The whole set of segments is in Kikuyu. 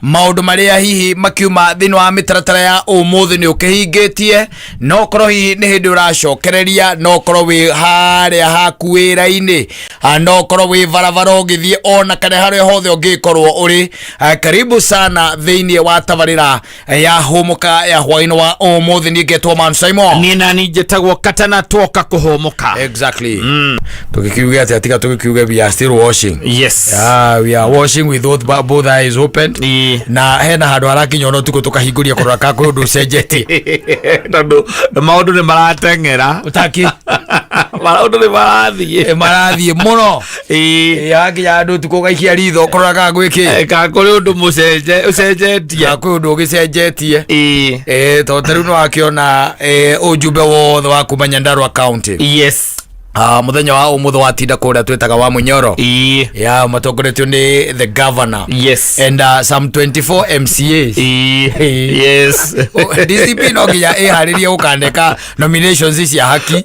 Maũndũ marĩa hihi makiuma thĩinĩ wa mĩtaratara ya ũmũthĩ nĩ ũkĩhingĩtie, no korwo hihi nĩ hĩndĩ ũracokereria, no korwo wĩ harĩa haku wĩra-inĩ, no korwo wĩ barabara ũgĩthiĩ, ona kana harĩa hothe ũngĩkorwo ũrĩ. Karibu sana thĩinĩ wa tabarĩra ya Hũmũka ya hwaĩ-inĩ wa ũmũthĩ. Niĩ ngetwo Man Simon. Niĩ nani njĩtagwo Katana, twoka kũhũmũka. Exactly. Tũgĩkiuge atĩa tiga tũgĩkiuge we are still washing? Yes. Yeah, we are washing with both eyes open. Na hena handũ harakinya ona ũtukũ tũkahingũria kũrora ka kwĩ ũndũ ũcenjetie. Tondũ maũndũ nĩ marateng'era. Ũtaki. Maũndũ nĩ marathiĩ. Marathiĩ mũno. Hakinya handũ ũtukũ ũgaikia ritho kũrora ka gwĩ kĩ. Ka kũrĩ ũndũ mũcenje ũcenjetie. Ka kwĩ ũndũ ũgĩcenjetie. Tondũ ta rĩu nĩ wakĩona ũjumbe wothe wa kuma Nyandarua County. Mũthenya wa ũmũthĩ watinda kũrĩa twĩtaga wa Munyoro. Ya matongoretio nĩ the governor and some 24 MCAs. Oh, DCP no nginya ĩharĩrie gũkaneka nominations cia haki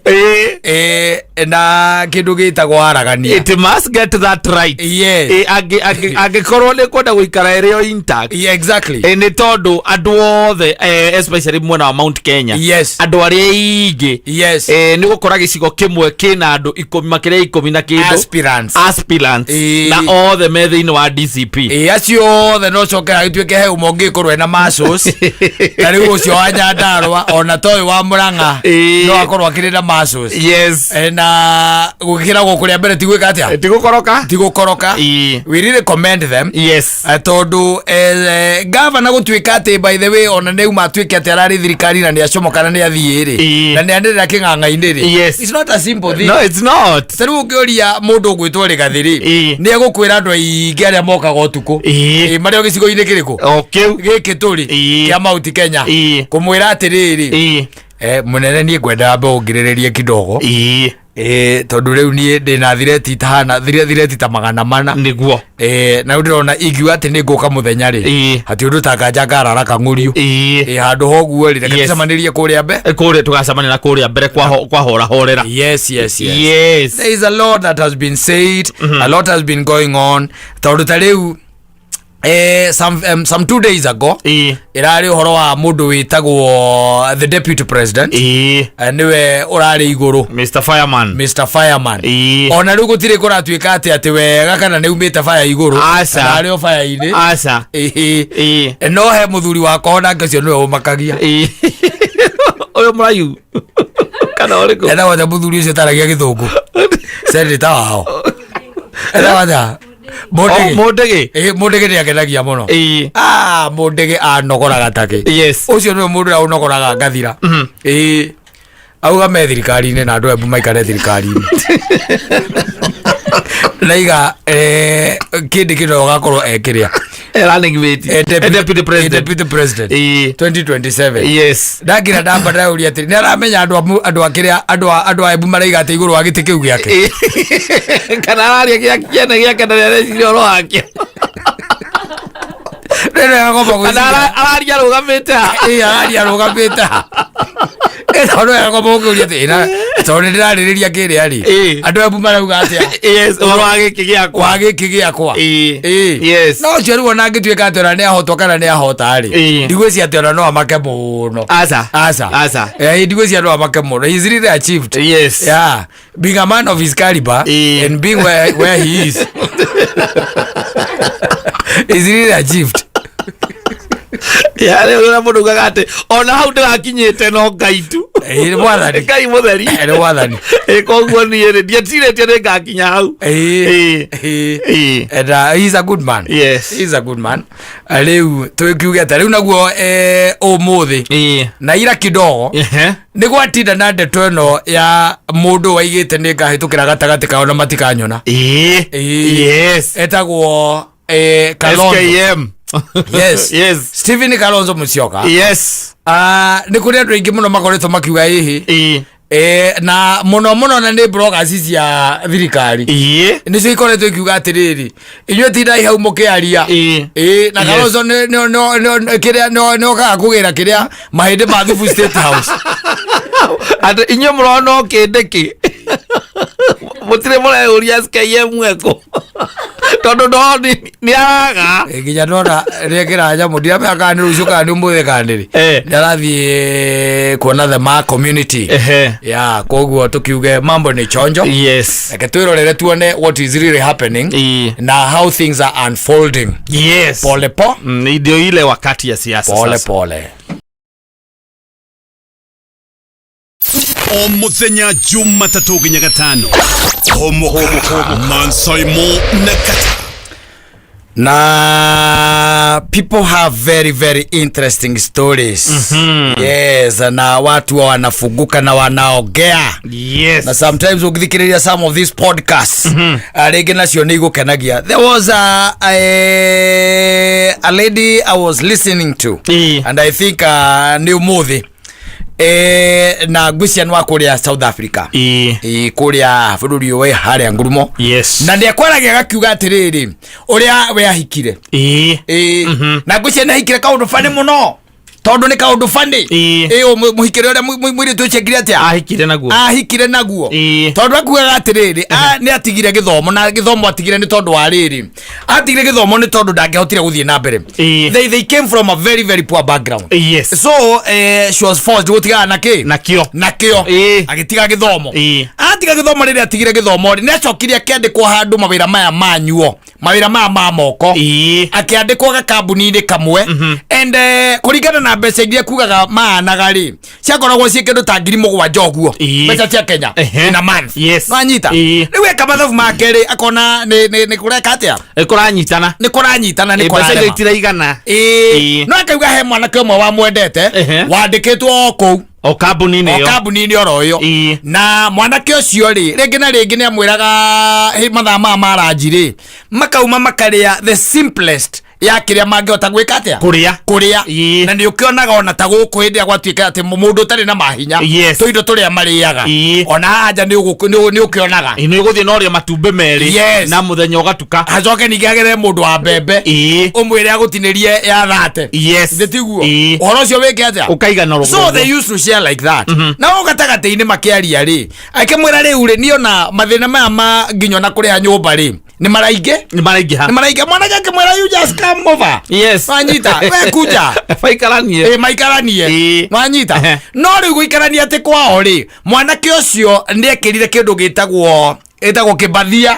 na kĩndũ gĩtagwo aragania. It must get that right. Angĩkorwo nĩ kwenda gũikara ĩrĩ o intact. Nĩ tondũ andũ othe, especially mwena wa Mount Kenya, andũ arĩa aingĩ, nĩ gũkora gĩcigo kĩmwe kĩna andũ 10, makĩria 10 na kĩndũ aspirants. Aspirants. Na othe me thĩinĩ wa DCP. Acio othe no coke agĩtuĩke he ũmwe ũngĩkorwo ena muscles, ta rĩu ũcio wa Nyandarua, ona ta ũyũ wa Murang'a, no akorwo akĩrĩ na muscles. Na gũkĩragwo kũrĩa mbere ti gwĩka atĩa? Ti gũkoroka. Ti gũkoroka. We really commend them. Tondũ gavana gũtuĩka atĩ, by the way, ona nĩ uma atuĩke atĩ ararĩ thirikari na nĩ acomokana, nĩ athiĩ rĩ, na nĩ anĩrĩra kĩng'ang'a-inĩ rĩ. It's not a simple thing. No, it's not. Ta rĩu ũngĩũria mũndũ ũgwĩtwo Rĩgathĩ rĩ, nĩ egũkwĩra andũ aingĩ arĩa mokaga ũtukũ. Marĩ o gĩcigo-inĩ kĩrĩkũ? O kĩu. Gĩkĩ tũrĩ kĩa Mount Kenya. Kũmwĩra atĩrĩrĩ, mũnene, niĩ ngwenda ambe ũngirĩrĩrie kidogo. Tondũ rĩu niĩ ndĩna thireti tahana thireti ta 400. Na rĩu ndĩrona ingiuga atĩ nĩ ngũka mũthenya rĩ, hati ũndũ tanganja ngarara kang'ũriũ. Handũ hoguo rĩ, reke tũcemanĩrie kũrĩa mbe. Kũrĩa tũgacemania na kũrĩa mbere kwahora horera. Yes. There is a lot that has been said, a lot has been going on, tondũ ta rĩu some 2 days ago ĩrarĩ ũhoro wa mũndũ wĩtagwo the deputy president. Nĩwe ũrarĩ igũrũ. Mr Fireman. Mr Fireman. Ona rĩu gũtirĩ kũratuĩka atĩ wega kana nĩ umĩte fire igũrũ. Aca. Kana arĩ o fire-inĩ. Aca. No he mũthuri wakwa onake ũcio nĩwe ũmakagia. Ũyũ mũraihu kana ũrĩkũ? Etagwo atĩa mũthuri ũcio taragia gĩthũngũ, senator wao, etagwo atĩa? Mũndĩgĩ. Mũndĩgĩ. Mũndĩgĩ nĩ akenagia mũno. Ah, Mũndĩgĩ anogoraga takĩ. Ũcio nĩwe mũndũ ũrĩa ũnogoraga ngathira. Auga me thirikari-inĩ na andũ Embu maikare thirikari-inĩ naiga kĩndĩ kĩno gakorwo ekĩrĩa. Running mate. Deputy president. Deputy president. 2027. Ndakira ndamba ndauria atĩ nĩ aramenya andũ a kĩrĩa andũ a Embu maraiga atĩ igũrũ wa gĩtĩ kĩu gĩake. Kana araria gĩa kĩene gĩake na nĩareciria ũhoro wakĩo. Rĩrĩa agomba kana gwĩciria. Araria arũgamĩte ha? Araria arũgamĩte ha? Tondũ agomba gũkĩũria atĩ ĩna tondũ nĩ ndĩrarĩrĩria kĩrĩa rĩ, andũ a Embu marauga atĩa Yes, ũhoro wa gĩkĩ gĩakwa. Wa gĩkĩ gĩakwa. Yes. No ũcio rĩu ona angĩtuĩka atĩ ona nĩ ahotwo kana nĩ ahota rĩ, ndigwĩciria atĩ ona no amake mũno. Aca. Aca. Aca. Ndigwĩciria no amake mũno. He's really achieved. Yeah, being a man of his caliber and being where he is really achieved. Ya, rĩu ũrĩa mũndũ ugaga atĩ ona hau ndĩrakinyĩte no Ngai tu. Nĩ Mwathani. Ngai mũtheri. Nĩ Mwathani. Koguo niĩ rĩ, ndiecirĩtie nĩ ngakinya hau. And he's a good man. He's a good man. Rĩu twĩkiuge atĩa rĩu naguo ũmũthĩ na ira kidogo nĩ gwatinda na ndeto ĩno ya mũndũ waigĩte nĩ ngahĩtũkĩra gatagatĩ kao na matikanyona. Etagwo Kalonzo. SKM. Yes. Stephen Kalonzo Musyoka. Ah, nĩ kũrĩ andũ aingĩ mũno makoretwo makiuga ĩhĩ, na mũno mũno na nĩ bloggers cia thirikari nĩcio ikoretwo ikiuga atĩrĩrĩ, inyuĩ tindai hau mũkĩaria. Na Kalonzo kĩrĩa nĩ okaga kũgĩra kĩrĩa mahĩndĩ ma thubu State House. Atĩ inyuĩ mũrona o kĩndĩ kĩ. Mũtirĩ mũreyũria SKM ekũ, tondũ no nĩ araga. Nginya ndona rĩekĩra nyamũ, ndiramenya kana nĩ rũciũ kana nĩ ũmũthĩ kana nĩ rĩ. Nĩ arathiĩ kuona the ma community. Ya koguo tukiuge mambo ni chonjo. Reke twĩrorere tuone what is really happening na how things are unfolding. Pole po Ndio ile wakati ya siasa pole sasa. Pole. O muthenya Jumatatũ nginya Gatano, Homoka Mansaimo na Kata. Na people have very very interesting stories. Yes, na watu wanafunguka na wanaongea. Na sometimes ũngĩthikĩrĩria some of these podcasts, rĩngĩ nacio nĩ igũkenagia. There was a lady I was listening to and I think nĩ ũmũthĩ, na ngwĩcia nĩ wa kũrĩa South Africa. Kũrĩa bũrũri ũyũ wĩ harĩa ngurumo. Na nĩ akwaragia agakiuga atĩrĩrĩ, ũrĩa we ahikire. Na ngwĩcia nĩ ahikire kaũndũ bani mũno, tondũ nĩ kaũndũ bani. Mũhikĩre ũrĩa mũirĩtu ũcio ekire atĩa? Ahikire naguo. Ahikire naguo. Tondũ akugaga atĩrĩrĩ, nĩ atigire gĩthomo, na gĩthomo atigire nĩ tondũ wa rĩrĩ, atigire gĩthomo nĩ tondũ ndangĩahotire gũthiĩ na mbere. They came from a very very poor background. So she was forced gũtigana na kĩ? Nakĩo. Nakĩo. Agĩtiga gĩthomo. Atiga gĩthomo, rĩrĩa atigire gĩthomo rĩ, nĩ acokire akĩandĩkwo handũ mawĩra maya manyuo, mawĩra maya ma moko. Akĩandĩkwo gakambuni-inĩ kamwe and kũringana na mbeca iria kugaga maanaga rĩ, ciakoragwo ciĩ kĩndũ ta 7,000 ũguo, mbeca cia Kenya, in a month. Nwanyita? Rĩu eka mathabu make rĩ, akona nĩ kũreka atĩa? Nĩ kũranyitana. Nĩ kũranyitana, nĩ Mbeca icio kũrarema. itiraigana. No akauga he mwanake ũmwe wamwendete, wandĩkĩtwo o kũu, o kambuni-inĩ o ĩyo. Kambuni-inĩ oro ĩyo. Na mwanake ũcio rĩ, rĩngĩ na rĩngĩ nĩ amwĩraga mathaa maya ma ranji rĩ, makauma makarĩa the simplest ya kĩrĩa mangĩhota gwĩka atĩa? Kũrĩa. Kũrĩa. Na nĩ ũkĩonaga ona ta gũkũ hĩndĩ ĩrĩa gwatuĩka atĩ mũndũ ũtarĩ na mahinya, tũindo tũrĩa marĩaga, ona haha nja nĩ ũkĩonaga. Nĩ ũgũthiĩ na ũrĩe matumbĩ merĩ na mũthenya ũgatuka. Acoke ningĩ agerere mũndũ wa mbembe, ũmwĩre agũtinĩrie ya 30. Thĩ tiguo? Ũhoro ũcio wĩke atĩa? Ũkaigana. So they used to share like that. Na o gatagatĩ-inĩ makĩaria rĩ, akĩmwĩra rĩu rĩ, niĩ ona mathĩna maya ma nginya ona kũrĩha nyũmba rĩ, nĩ maraingĩ. Nĩ maraingĩha. Nĩ maraingĩ. Mwanake akĩmwĩra, "You just come over." Wanyita? We kuja. Maikaranie. Maikaranie. Wanyita? No rĩu gũikarania atĩ kwao rĩ, mwanake ũcio nĩ ekĩrire kĩndũ gĩtagwo ĩtagwo kĩmbathia.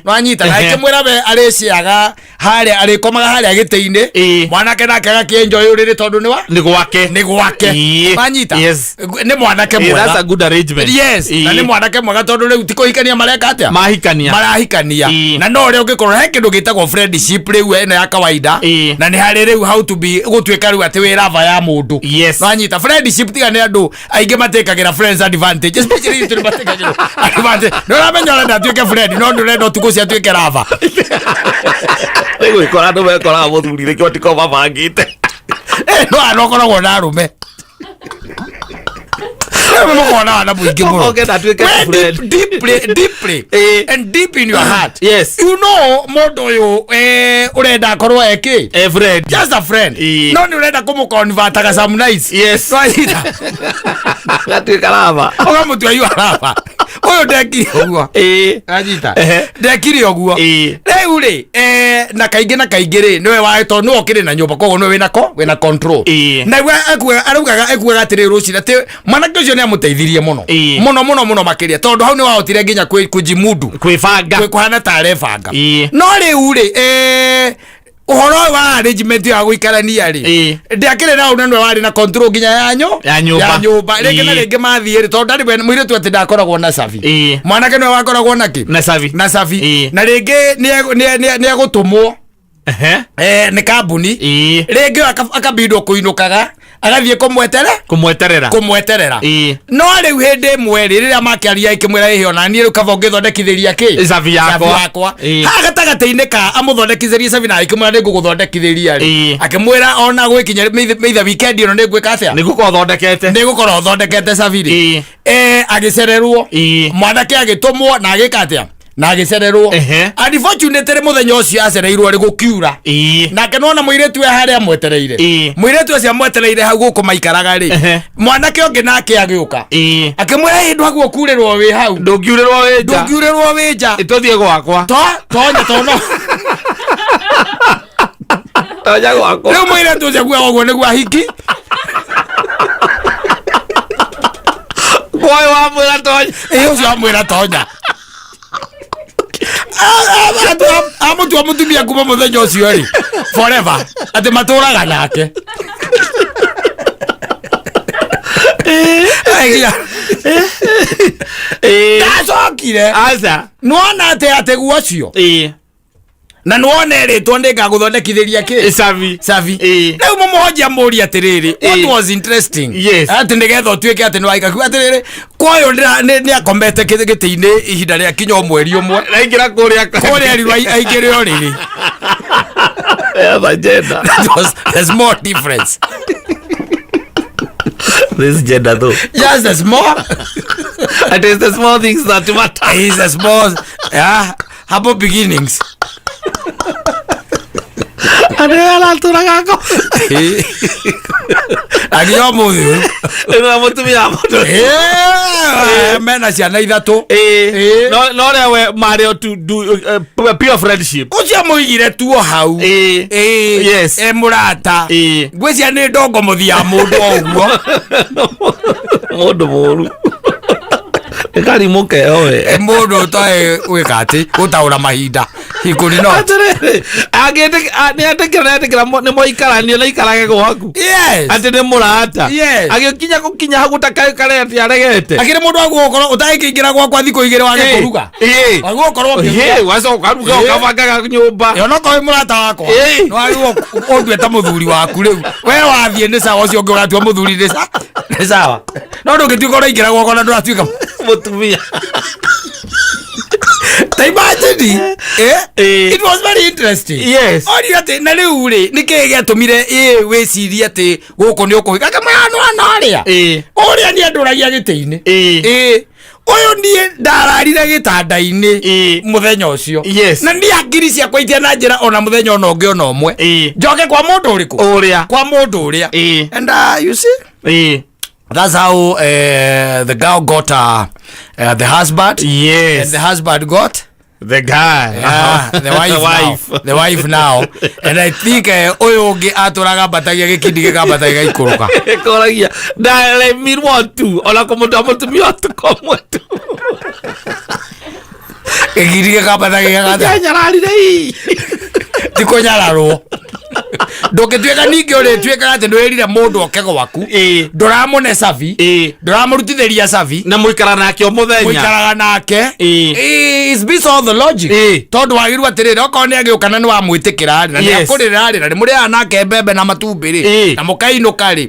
Nwanyita? Na akĩmwĩra we arĩciaga harĩa, arĩkomaga harĩa gĩtĩ-inĩ. Mwanake nake agakĩenjoy ũrĩrĩ tondũ nĩ wa Nĩ gwake. Nĩ gwake. Wanyita? Yes. Nĩ mwanake That's mwega. a good arrangement. Yes, na nĩ mwanake mwega, tondũ rĩu ti kũhikania mareka atĩa? Mahikania. Marahikania. Na no ũrĩa ũngĩkorwo he kĩndũ gĩtagwo friendship rĩu ĩno ya kawaida, na nĩ harĩ rĩu how to be gũtuĩka rĩu atĩ wĩ rava ya mũndũ. Nwanyita? Friendship, tiga nĩ andũ aingĩ matekagĩra friends advantage, especially itũ nĩ matekagĩrwo advantage. Nĩ ũramenya ũrenda atuĩke friend, no ndũrenda ũtukũ ũcio atuĩke rava. Nĩ gwĩkora andũ mekoraga mũthuri nĩkĩo tiko mabangĩte. No ano ũkoragwo na arũme. Rĩu mũkoragwo na wana mũingĩ mũno. Ũngĩenda atuĩke We friend. Deeply, deeply and deep in your heart, you know mũndũ ũyũ, ũrenda akorwo eki Friend. Just a friend. No nĩ ũrenda kũmũconvertaga some nights. Nwanyita? Gatuĩka rava. Ũgamũtua you are lover. Ũyũ ndekire ũguo. Anyita? Ndekire ũguo. Rĩu rĩ, na kaingĩ na kaingĩ rĩ, nĩwe wa tondũ nĩwe ũkĩrĩ na nyũmba, koguo nĩwe wĩna ko wĩna control. Na we akuaga, araugaga, ekuaga atĩrĩ rũcinĩ atĩ mwanake ũcio nĩ amũteithirie mũno, mũno mũno mũno makĩria, tondũ hau nĩ wahotire nginya kũjimudu, Kwĩbanga. Kũhana ta arebanga. No rĩu rĩ, ũhoro ũyũ wa arrangement ya gũikarania rĩ, ndĩakĩrĩ na hau, na nĩwe warĩ na control nginya ya Ya nyũmba. Ya nyũmba. Rĩngĩ na rĩngĩ mathiĩ rĩ, tondũ ndarĩ mũirĩtu atĩ ndakoragwo na cabi, mwanake nĩwe wakoragwo na kĩ? Na cabi. Na cabi. Na rĩngĩ nĩ egũtũmwo nĩ kambuni, rĩngĩ akabindwo kũinũkaga agathiĩ kũmwetere Kũmweterera. Kũmweterera. No rĩu hĩndĩ ĩmwe rĩ, rĩrĩa makĩaria, ikĩmwĩra, ĩhĩ, ona niĩ rĩu kaba ũngĩthondekithĩria kĩ? Cabi yakwa. Cabi yakwa. Haha gatagatĩ-inĩ ka amũthondekithĩrie cabi na akĩmwĩra nĩ ngũgũthondekithĩria rĩ, akĩmwĩra ona gwĩkinya meitha weekend ĩno nĩ ngwĩka atĩa? Nĩ gũkorwo thondekete. Nĩ gũkorwo thondekete cabi rĩ, agĩcererwo. Mwanake agĩtũmwo na agĩka atĩa? Na agĩcererwo. Unfortunately, mũthenya ũcio acereirwo rĩ, gũkiura. Nake nona mũirĩtu we harĩa amwetereire, mũirĩtu ũcio amwetereire hau gũkũ maikaraga rĩ, mwanake ũngĩ nake agĩũka, akĩmwĩra, "Ĩ, ndwaguo kurĩrwo wĩ hau." Ndũngiurĩrwo wĩ nja. Ndũngiurĩrwo wĩ nja. Tũthiĩ gwakwa. To tonya tono. Tonya gwakwa. Rĩu mũirĩtu ũcio kuga ũguo nĩguo ahiki. Kwoyo wamwĩra tonya. Ĩ, ũcio amwĩra tonya, amũtua mũtumia kuma mũthenya ũcio rĩ, forever, atĩ matũraga nake. Aigia. Ndacokire. Aca. Nĩwona atĩ guo ũcio na nĩwona ĩrĩtwo nĩ ngagũthondekithĩria kĩ? Cabi. Cabi. Rĩu mũmũhonjia mũri atĩrĩrĩ, what was interesting, atĩ nĩgetha ũtuĩke atĩ nĩwaika kuga atĩrĩrĩ, koyũ nĩ akomete gĩtĩ-inĩ ihinda rĩa kinya o mweri ũmwe. Naingĩra kũrĩa. Kũrĩa erirwo aingĩre ũrĩrĩ. There's a gender. There's more difference. This gender though. Yes, there's more. It is the small things that matter. Is the small, yeah, humble beginnings. Andũ aratũraga ngo. Akinya ũmũthĩ ũyũ. Ĩno na mũtumia wa mũndũ. Mena ciana ithatũ. No ũrĩa we marĩ o to do pure friendship. Ũcio mũigire tuo hau. E mũrata. Ngwĩcia nĩ ndongo mũthia mũndũ o ũguo. Mũndũ mũru. Nĩ karimũ keo we. Mũndũ ũtoĩ gwĩka atĩ gũtaũra mahinda. He could not. Atĩrĩrĩ, nĩ etĩkĩra nĩ etĩkĩra nĩ mũikaranie na ikarage gwaku. Atĩ nĩ mũrata. Agĩkinya gũkinya hau gũtakaĩ karĩa atĩ aregete. Akĩrĩ mũndũ waguo gũkorwo ũtangĩingĩra gwakwa thikũ igĩrĩ wage kũruga. Waguo gũkorwo ũkĩruga. Wacoka ũkaruga, ũkabangaga nyũmba. Ĩ, onokorwo wĩ mũrata wakwa, nĩwagĩrĩirwo ũndue ta mũthuri waku. Rĩu we wathiĩ nĩ sawa, ũcio ũngĩ ũratua mũthuri nĩ sawa, no ndũngĩtuĩka ũraingĩra gwakwa na ndũratuĩka mũtumia. Ta imagine, it was very interesting. Orio atĩ na rĩu rĩ, nĩ kĩĩ gĩatũmire ĩ wĩcirie atĩ gũkũ nĩ ũkũhika? Akĩmwĩra nĩwona ũrĩa ũrĩa niĩ ndũragia gĩtĩ-inĩ, ĩ ũyũ niĩ ndararire gĩtanda-inĩ mũthenya ũcio, na niĩ hakiri ciakwa itiana njĩra ona mũthenya ona ũngĩ ona ũmwe njoke kwa mũndũ ũrĩkũ. Ũrĩa. Kwa mũndũ ũrĩa. And you see, that's how the girl got the husband and the husband got the guy. Yeah, the wife, The wife. Now. The wife now. And I think ũyũ ũngĩ atũraga ambatagia gĩkindi gĩkambata gĩgaikũrũka. Koragia ndaremirwo tu ona kũmũtua mũtumia ũtukũ ũmwe tu. Gĩkindi gĩkambata gĩgakata. Nyararire ii. Ti kũnyararwo. Ndũngĩtuĩka ningĩ ũrĩtuĩkaga atĩ ndwĩrire mũndũ oke gwaku, ndũramũne cabi, ndũramũrutithĩria cabi. Na mũikara nake o mũthenya. Mũikaraga nake. It's based on the logic, tondũ wagĩrĩirwo atĩrĩrĩ, okorwo nĩ agĩũka na nĩ wamwĩtĩkĩra rĩ, na nĩ akũrĩra rĩ, na nĩ mũrĩaga nake mbembe na matumbĩ rĩ, na mũkainũka rĩ,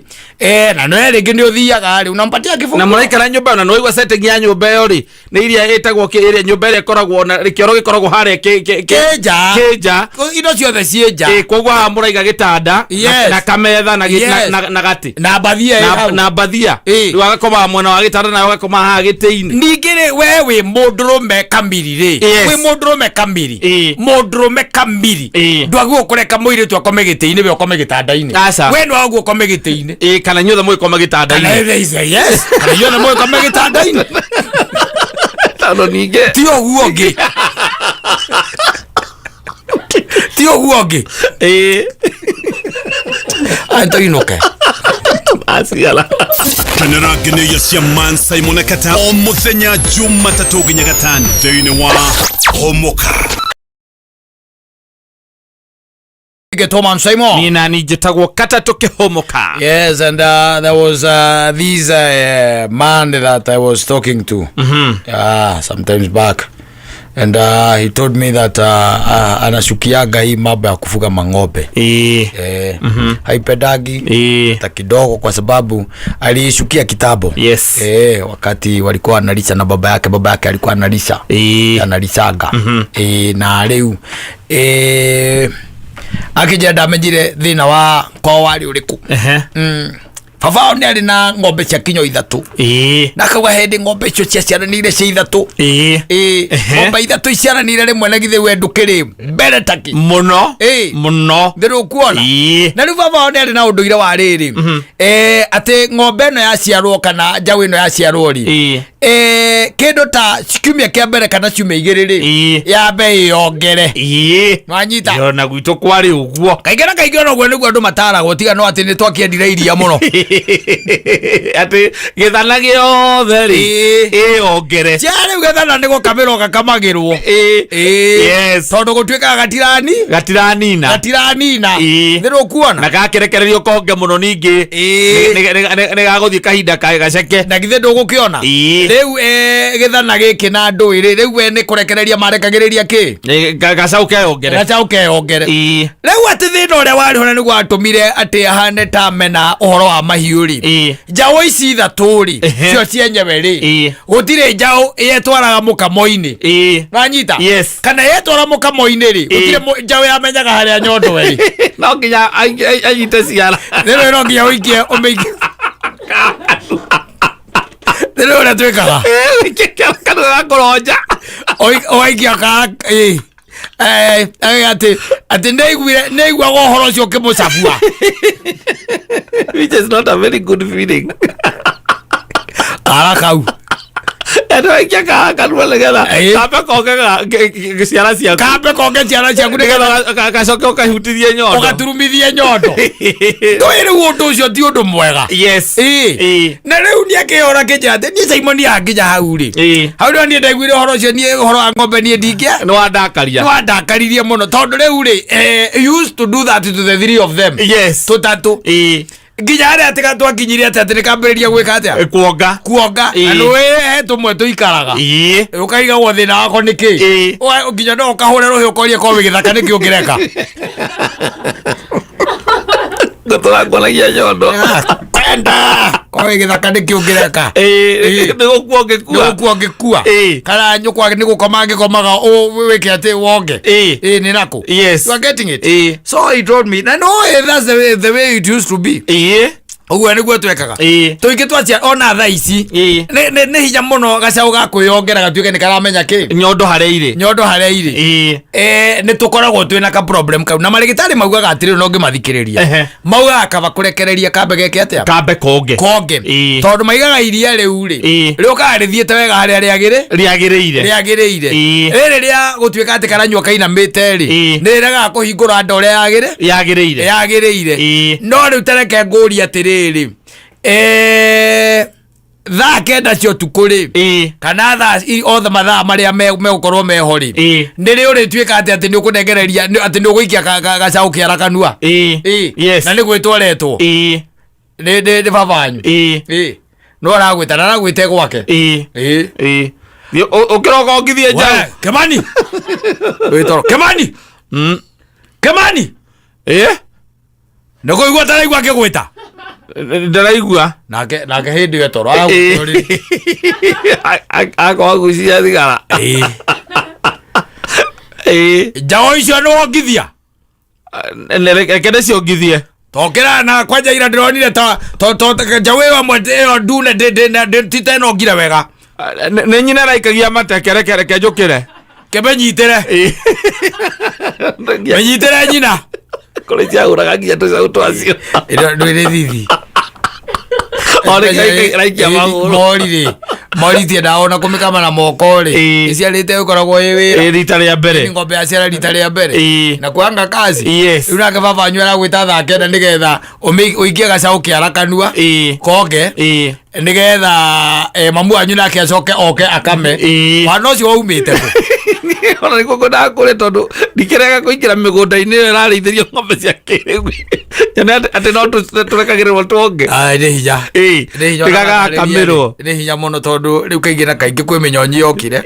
na no rĩngĩ nĩ ũthiaga rĩ, unampatia kĩbungo. Na mũraikara nyũmba ĩyo, na nĩwaigua setting ya nyũmba ĩyo rĩ, nĩ iria ĩtagwo ĩrĩa nyũmba ĩrĩa ĩkoragwo na kĩoro gĩkoragwo harĩa Kĩnja. Kĩnja. Indo ciothe ciĩ nja. Koguo haha mũraiga gĩtanda na kametha na gatĩ. Na mbathia ĩ hau. Na mbathia. Rĩu agakomaga mwena wa gĩtanda nawe ũgakoma haha gĩtĩ-inĩ. Ningĩ rĩ, we wĩ mũndũrũme kamiri rĩ, wĩ mũndũrũme kamiri, mũndũrũme kamiri, ndwagĩrĩirwo kũreka mũirĩtu akome gĩtĩ-inĩ, we ũkome gĩtanda-inĩ. Aca. We nĩwagĩrĩirwo ũkome gĩtĩ-inĩ. Kana inyuothe mũgĩkoma Kana gĩtanda-inĩ. Yes, kana inyuothe mũgĩkome gĩtanda-inĩ. Tondũ ningĩ Ti ũguo ũngĩ, ti ũguo ũngĩ. Tũinũke. Aciara. Kenera ngeneia cia Man Simon Kata o muthenya Jumatatũ nginya Gatano thĩinĩ wa Homoka. Thomas Simon. Niĩ nani njĩtagwo Katatũ Kĩhũmũka. Yes, and there was this man that I was talking to sometimes back, and he told me that anashukiaga hii mambo ya kufuga mang'ombe. Haipendagi hata kidogo, kwa sababu aliishukia kitambo. Wakati walikuwa wanalisha na baba yake, baba yake alikuwa analisha, analishaga. Na rĩu akĩnjĩra ndamenyire thĩna wa kwao warĩ ũrĩkũ. Baba wao nĩ arĩ na ng'ombe cia kinyo ithatũ. Na akauga hĩndĩ ng'ombe icio ciaciaranĩire cia ithatũ. Ĩĩ. Ng'ombe ithatũ iciaranĩire rĩmwe, na githĩ we ndũkĩrĩ mbere taki Mũno. Mũno. Ndĩrũkuona. Na rĩu baba wao nĩ arĩ na ũndũire wa rĩrĩ, atĩ ng'ombe ĩno yaciarwo kana njaũ ĩno yaciarwo rĩ, kĩndũ ta kiumia kĩa mbere kana ciumia igĩrĩ rĩ, yambe ĩyongere. Nwanyita? Yo, na gwitũ kwarĩ ũguo. Kaingĩ na kaingĩ ona ũguo nĩguo andũ mataragwo, tiga no atĩ nĩ twakĩendire iria mũno. Atĩ gĩthana gĩothe rĩ, ĩyongere. Cia rĩu gĩthana nĩ gũkamĩrwo gakamagĩrwo. Tondũ gũtuĩkaga gatirani Gatiranina. Gatiranina. Nĩ rũkuona. Na gakĩrekererio konge mũno ningĩ, nĩ gagũthiĩ kahinda gaceke. Na githĩ ndũgũkĩona? Rĩu gĩthana gĩkĩ na ndũĩ rĩ, rĩu we nĩ kũrekereria marekagĩrĩria kĩ? Gacaũ keyongere. Gacaũ keyongere. Rĩu atĩ thĩna ũrĩa warĩ ho na nĩguo watũmire atĩ ahane ta mena ũhoro wa mahiũ rĩ, njaũ ici ithatũ rĩ, cio cienyewe rĩ, gũtirĩ njaũ yetwaraga mũkamo-inĩ. Wanyita? Yes. Kana yetwara mũkamo-inĩ rĩ, gũtirĩ njaũ yamenyaga harĩa nyondo ĩrĩ. No nginya anyite ciara. Rĩu no nginya ũikie, ũmĩikie. Rĩu ũrĩa twĩkaga, kanua gakũronja. Ũgaikia ka ĩ. Atĩ nĩaiguire, nĩaiguaga ũhoro ũcio ũkĩmũcabua. Which is not a very good feeling. Kara kau. Andũ aikia kaha kanua nĩgetha kambe konge ciara ciaku. Kambe konge ciara ciaku nĩgetha gacoke ũkahutithie nyondo. Ũgaturumithie nyondo. Ndũĩ rĩu ũndũ ũcio ti ũndũ mwega. Na rĩu niĩ akĩhũra kĩnjĩra atĩ niĩ Simon anginya hau rĩ, hau rĩo niĩ ndaiguire ũhoro ũcio, niĩ ũhoro wa ng'ombe niĩ ndingĩa. Nĩ wandakaria. Nĩ wandakaririe mũno, tondũ rĩu rĩ, he used to do that to the three of them. Tũtatũ. Nginya harĩa atĩ twakinyirie atĩ nĩ kambĩrĩria gwĩka atĩa? Kuonga. Kuonga. Na nĩũĩ he tũmwe tũikaraga ũkarigagwo thĩna wako nĩ kĩ. Nginya no ũkahũre rũhĩ ũkorie korwo wĩ gĩthaka nĩkĩ ũngĩreka. Ngũtũrakwaragia nyondo. Kwenda korwo wĩ gĩthaka nĩkĩ ũngĩreka. Nĩ gũkua ũngĩkua. Nĩ gũkua ũngĩkua. Kana nyũkwa nĩ gũkoma angĩkomaga wĩke atĩ wonge. Ĩĩ, nĩ nakũ. You are getting it? So he told me, na no, that's the way it used to be. Ũguo nĩguo twekaga. Tũingĩ twacia ona thaa ici nĩ hinya mũno gacaũ ga kwĩyongera gatuĩke nĩ karamenya kĩ. Nyondo harĩa irĩ. Nyondo harĩa irĩ. Nĩ tũkoragwo twĩna ka problem kau, na marĩgĩtarĩ maugaga atĩrĩrĩ, no ngĩmathikĩrĩria, maugaga kaba kũrekereria kambe geke atĩa? Kambe konge. Konge. Tondũ maigaga iria rĩu rĩ, rĩũkaga rĩthiĩte wega harĩa rĩagĩrĩ Rĩagĩrĩire. Rĩagĩrĩire. Rĩrĩ rĩa gũtuĩka atĩ karanyua kainamĩte rĩ, nĩ rĩregaga kũhingũra nda ũrĩa yagĩrĩ Yagĩrĩire. Yagĩrĩire. No rĩu tareke ngũrie atĩrĩrĩ, thaa 9 cia ũtukũ rĩ, kana thaa othe mathaa marĩa megũkorwo meho rĩ, nĩ rĩ ũrĩtuĩka atĩ nĩ ũkũnengereria atĩ nĩ ũgũikia gacaũ kĩara kanua? Na nĩ gwĩtwo ũretwo nĩ baba wanyu. No aragwĩta na aragwĩte gwake. Ĩĩ. Ũkĩroka ongithie njaũ. We, Kimani wĩtoro Kimani. Kimani. Nĩ kũigua taraigua akĩgwĩta. Ndaraigua. Nake hĩndĩ ĩyo toro aragwĩta rĩ. Akorwo agucia thigara. Njaũ icio nĩ wongithia? Reke ndĩciongithie. Tokĩra na kwanja ira ndĩronire ta to njaũ ĩyo ĩmwe ĩyo ndune ti ta ĩno ngire wega. Nĩ nyina araikagia mateke, reke njũkĩre. Kĩmenyitĩre. Menyitĩre nyina. Kũrĩ ciahũraga nginya tũcaũ twacio. Ĩno ndwĩrĩ thithi. O rĩngĩ ĩraikia magũrũ. Mori rĩ, mori tiendaga ona kũmĩkama na moko rĩ, ĩciarĩte ĩkoragwo ĩ wĩra. Ĩĩ, rita rĩa mbere. Nĩ ng'ombe yaciara rita rĩa mbere. Na kwanga kazi. Rĩu nake baba wanyu aragwĩta thaa 9 nĩgetha ũikie gacaũ kĩara kanua, konge, nĩgetha mamu wanyu nake acoke oke akame. Wana ũcio waumĩte kũ? Ona nĩkuo ngwendaga kũrĩa, tondũ ndikĩrega kũingĩra mĩgũnda-inĩ ĩyo ĩrarĩithĩrio ng'ombe cia kĩrĩu, nyone atĩ no tũrekagĩrĩrwo twonge. Ai, nĩ hinya. Nĩ hinya. Tigagakamĩrwo. Nĩ hinya mũno, tondũ rĩu kaingĩ na kaingĩ kwĩ mĩnyonyi yokire.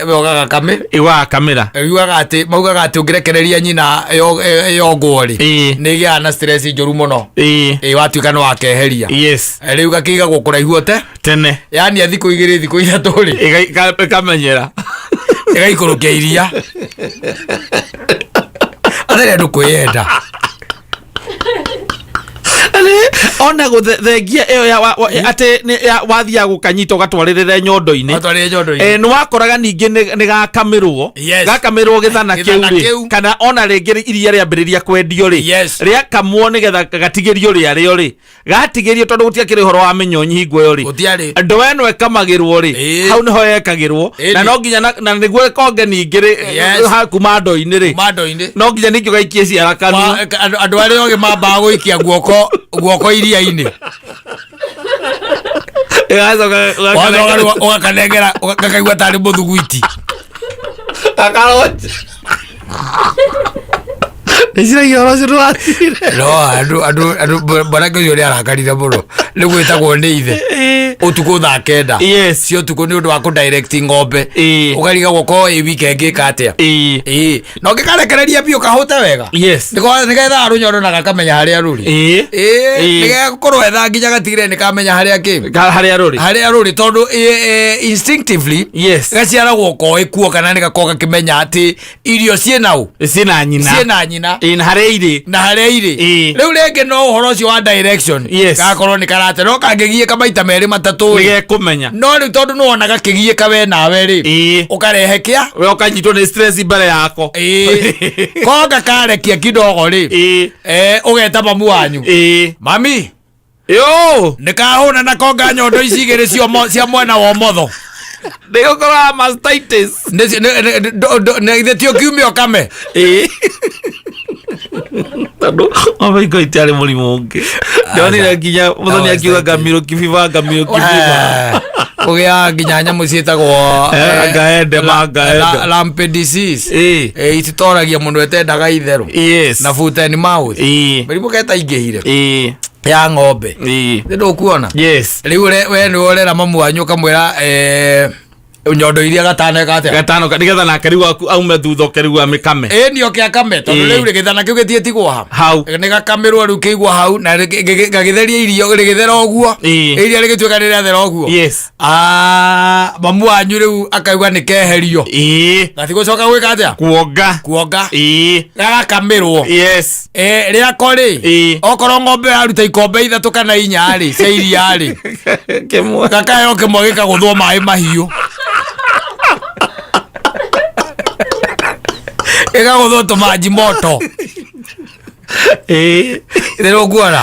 We ũgagakame. Ĩgagakamĩra. Yugaga atĩ, maugaga atĩ ũngĩrekereria nyina yongwo rĩ, nĩ ĩgĩaga na stress njũru mũno. Ĩ watuĩka nĩ wakeheria. Rĩu gakĩigagwo kũraihu ote tene. Yani thikũ 2, thikũ 3 rĩ, Ĩkamenyera. Ĩgaikũrũkia iria atarĩ andũ kwĩyenda. Ona gũthengia ĩyo ya atĩ wathiaga gũkanyita ũgatwarĩrĩre nyondo-inĩ. Watwarĩre nyondo-inĩ. Nĩ wakoraga ningĩ nĩ gakamĩrwo. Gakamĩrwo gĩthana kĩu rĩ, kana ona rĩngĩ iria rĩambĩrĩria kwendio rĩ, rĩakamwo nĩgetha gatigĩrio rĩarĩo rĩ, gatigĩrio tondũ gũtiakĩrĩ ũhoro wa mĩnyonyi hingo ĩyo rĩ. Gũtiarĩ. Ndoo ĩno ĩkamagĩrwo rĩ, hau nĩho yekagĩrwo, na no nginya na nĩguo ĩkonge ningĩ rĩ, kuma ndoo-inĩ rĩ, Kuma ndoo-inĩ. no nginya ningĩ ũgaikie ciara kanua. Andũ arĩa ogĩ mambaga gũikia guoko guoko iria-inĩ. Ĩgacoka Wacoka rĩu ũgakanengera, gakaigua tarĩ mũthuguiti. Gakaronja. Ndĩciragia ũhoro ũcio ndũrathirire. No andũ mwanake ũcio nĩ arakarire mũno nĩ gwĩtagwo nĩ ithe ũtukũ thaa 9 cia ũtukũ nĩ ũndũ wa kũ-direct ng'ombe. Ũkarigagwo ko ĩ wiki ĩngĩka atĩa. Ĩĩ, na ũngĩkarekereria biũ kahũte wega, nĩgethaga rũnyondo na gakamenya harĩa rũrĩ. Ĩĩ, nĩgegũkorwo etha nginya gatigĩrĩre nĩkamenya harĩa kĩ Harĩa rũrĩ. Harĩa rũrĩ, tondũ instinctively gaciaragwo koĩ kuo kana nĩgakorwo gakĩmenya atĩ irio ciĩna ũ. Ciĩna nyina. Ciĩna nyina. Ĩĩ, na harĩa irĩ. Na harĩa irĩ. Rĩu rĩngĩ no ũhoro ũcio wa direction gakorwo nĩ karate, no kangĩgiĩka maita merĩ matatũ rĩ, nĩgekũmenya. No rĩu tondũ nĩwona gakĩgiĩka we nawe rĩ, ũkarehe kĩa we ũkanyitwo nĩ stress mbere yako. Konga karekia kidogo rĩ, ũgeta mamu wanyu. Mami. Yo! Nĩ kahũna na konga nyondo ici igĩrĩ cia mwena wa ũmotho. Nĩgũkorwo mastitis. Nĩ ithe ti ũkiumia ũkame. Tondũ mabaiko itiarĩ mũrimũ ũngĩ. Ndonire nginya mũthoni akiuga ngamilk fever, ngamilk fever. Kũgĩa nginya nyamũ ciĩtagwo, Ngaende, mangaende. Lumpy disease. Ititoragia mũndũ etendaga itherũ. Na foot and mouth. Mĩrimũ keta ingĩhire. Ya ng'ombe. Nĩ ndũkuona? Rĩu we nĩ ũrera mamu wanyu ũkamwĩra, nyondo iria gatano eka atĩa? Gatano nĩgetha nake rĩu aume thutha oke rĩu amĩkame. Ĩĩ, nĩ oke akame, tondũ rĩu rĩ, gĩthana kĩu gĩtiĩtigwo ha. Hau. Nĩ gakamĩrwo rĩu kĩigwo hau, na gagĩtheria irio, rĩgĩthera ũguo. Iria rĩgĩtuĩka nĩ rĩathera ũguo. Mamu wanyu rĩu akauga nĩ keherio. Gatigũcoka gwĩka atĩa? Kuonga. Kuonga. Gagakamĩrwo. Rĩako rĩ, okorwo ng'ombe yaruta ikombe 3 kana 4 rĩ, cia iria rĩ, Kĩmwe. Gakaheo kĩmwe gĩkagũthwo maĩ mahiũ. Gĩkagũthwo tũmanji moto. Rĩrĩa ũkuona?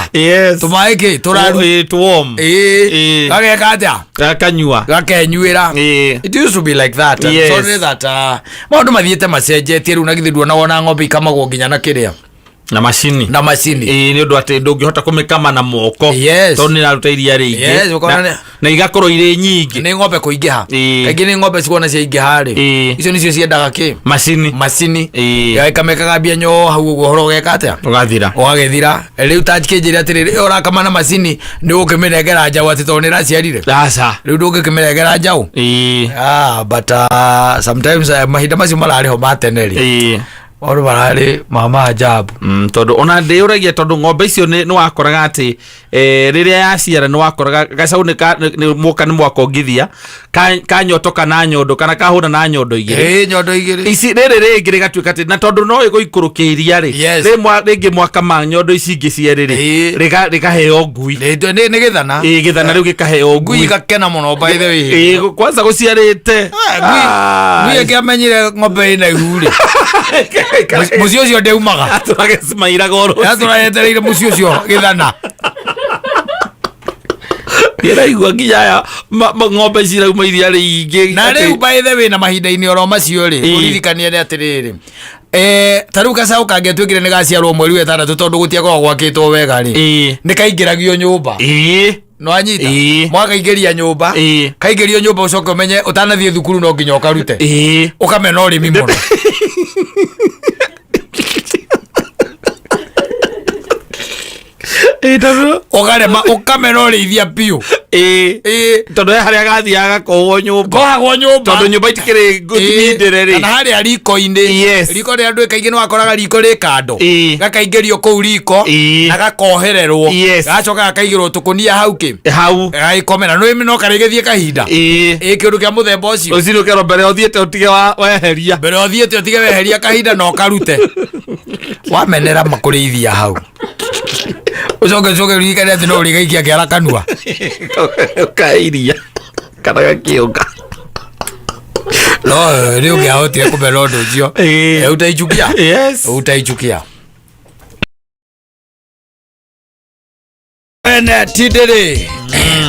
Tũmaĩ kĩ? Tũraru. Tũ warm. Gageka atĩa? Gakanyua. Gakenyuĩra. It used to be like that. I'm sorry that, maũndũ mathiĩte macenjetie rĩu, na githĩ nduona wona ng'ombe ikamagwo nginya na kĩrĩa? Na macini. Na macini. Ĩĩ, nĩ ũndũ atĩ ndũngĩhota kũmĩkama na moko. Tondũ nĩ ĩraruta iria rĩingĩ. Yes, ũkona Na igakorwo irĩ nyingĩ. Nĩ ng'ombe kũingĩha. Kaingĩ nĩ ng'ombe cikona ciaingĩha rĩ. Icio nĩcio ciendaga kĩ? Macini. Macini. Ĩkamekaga mbia nyo hau ũguo, ũhoro ũgeka atĩa? Ũgathira. Ũgagĩthira. Rĩu ta kĩnjĩre atĩrĩrĩ, ĩyo ũrakama na macini nĩ ũkĩmĩnengera njaũ atĩ tondũ nĩ ĩraciarire? Aca. Rĩu ndũngĩkĩmĩnengera njaũ? But sometimes, mahinda macio mararĩ ho ma tene rĩ. Maũndũ mararĩ ma maajabu. Tondũ ona ndĩyũragia, tondũ ng'ombe icio nĩ wakoraga atĩ, rĩrĩa yaciara nĩ wakoraga gacaũ nĩ mwoka nĩ mwakongithia, kanyotoka na nyondo kana kahũna na nyondo igĩrĩ. Ĩĩ, nyondo igĩrĩ. Ici rĩrĩ rĩngĩ rĩgatuĩka atĩ, na tondũ no ĩgũikũrũkĩiria rĩ, rĩngĩ mwakama nyondo ici ingĩ cierĩ rĩ, rĩkaheo ngui. Nĩ gĩthana. Ĩĩ, gĩthana rĩu gĩkaheo ngui. Ngui. Igakena mũno, by the way. Ĩĩ, kwanza gũciarĩte. Ngui ĩngĩamenyire ng'ombe ĩna ihu rĩ, mũciĩ ũcio ndĩumaga. Atũrage cimairaga oro. Yatũra yetereire mũciĩ ũcio gĩthana. Ndĩraigua nginya aya ng'ombe ici irauma iria rĩingĩ. Na rĩu by the way, na mahinda-inĩ oro macio rĩ, ũririkanie nĩ atĩrĩrĩ, ta rĩu gacaũ kangĩatuĩkire nĩ gaciarwo mweri wa ĩtandatũ, tondũ gũtiakoragwo gwakĩtwo wega rĩ, nĩ kaingĩragio nyũmba. Nĩwanyita? Mwakaingĩria nyũmba, kaingĩrio nyũmba, ũcoke ũmenye ũtanathiĩ thukuru no nginya ũkarute. Ũkamena ũrĩmi mũno. Tondũ ũkarema, ũkamena ũrĩithia biũ. Tondũ he harĩa gathiaga gakohwo nyũmba. Kohagwo nyũmba. Tondũ nyũmba itikĩrĩ ngũthindĩre rĩ. Kana harĩa riko-inĩ. Riko rĩrĩa andũ kaingĩ nĩ wakoraga riko rĩ kando. Gakaingĩrio kũu riko na gakohererwo. Gacoka gakaigĩrwo tũkũnia hau kĩ. Hau. Gagĩkomera. Nĩ no karĩgĩthiĩ kahinda. Kĩũndũ kĩa mũthemba ũcio. Rũcinĩ ũkerwo mbere ũthiĩte ũtige weheria. Mbere ũthiĩte ũtige weheria kahinda na ũkarute. Wamenera makũrĩithia hau. Ũcoke ũcoke ũririkane atĩ no ũrĩgaikia kĩara kanua. Ũkairia kana gakĩũka. No nĩ ũngĩahotire kũmena ũndũ ũcio. Ĩĩ. Eh, utaichukia. Yes. Utaichukia. Ene tindĩrĩ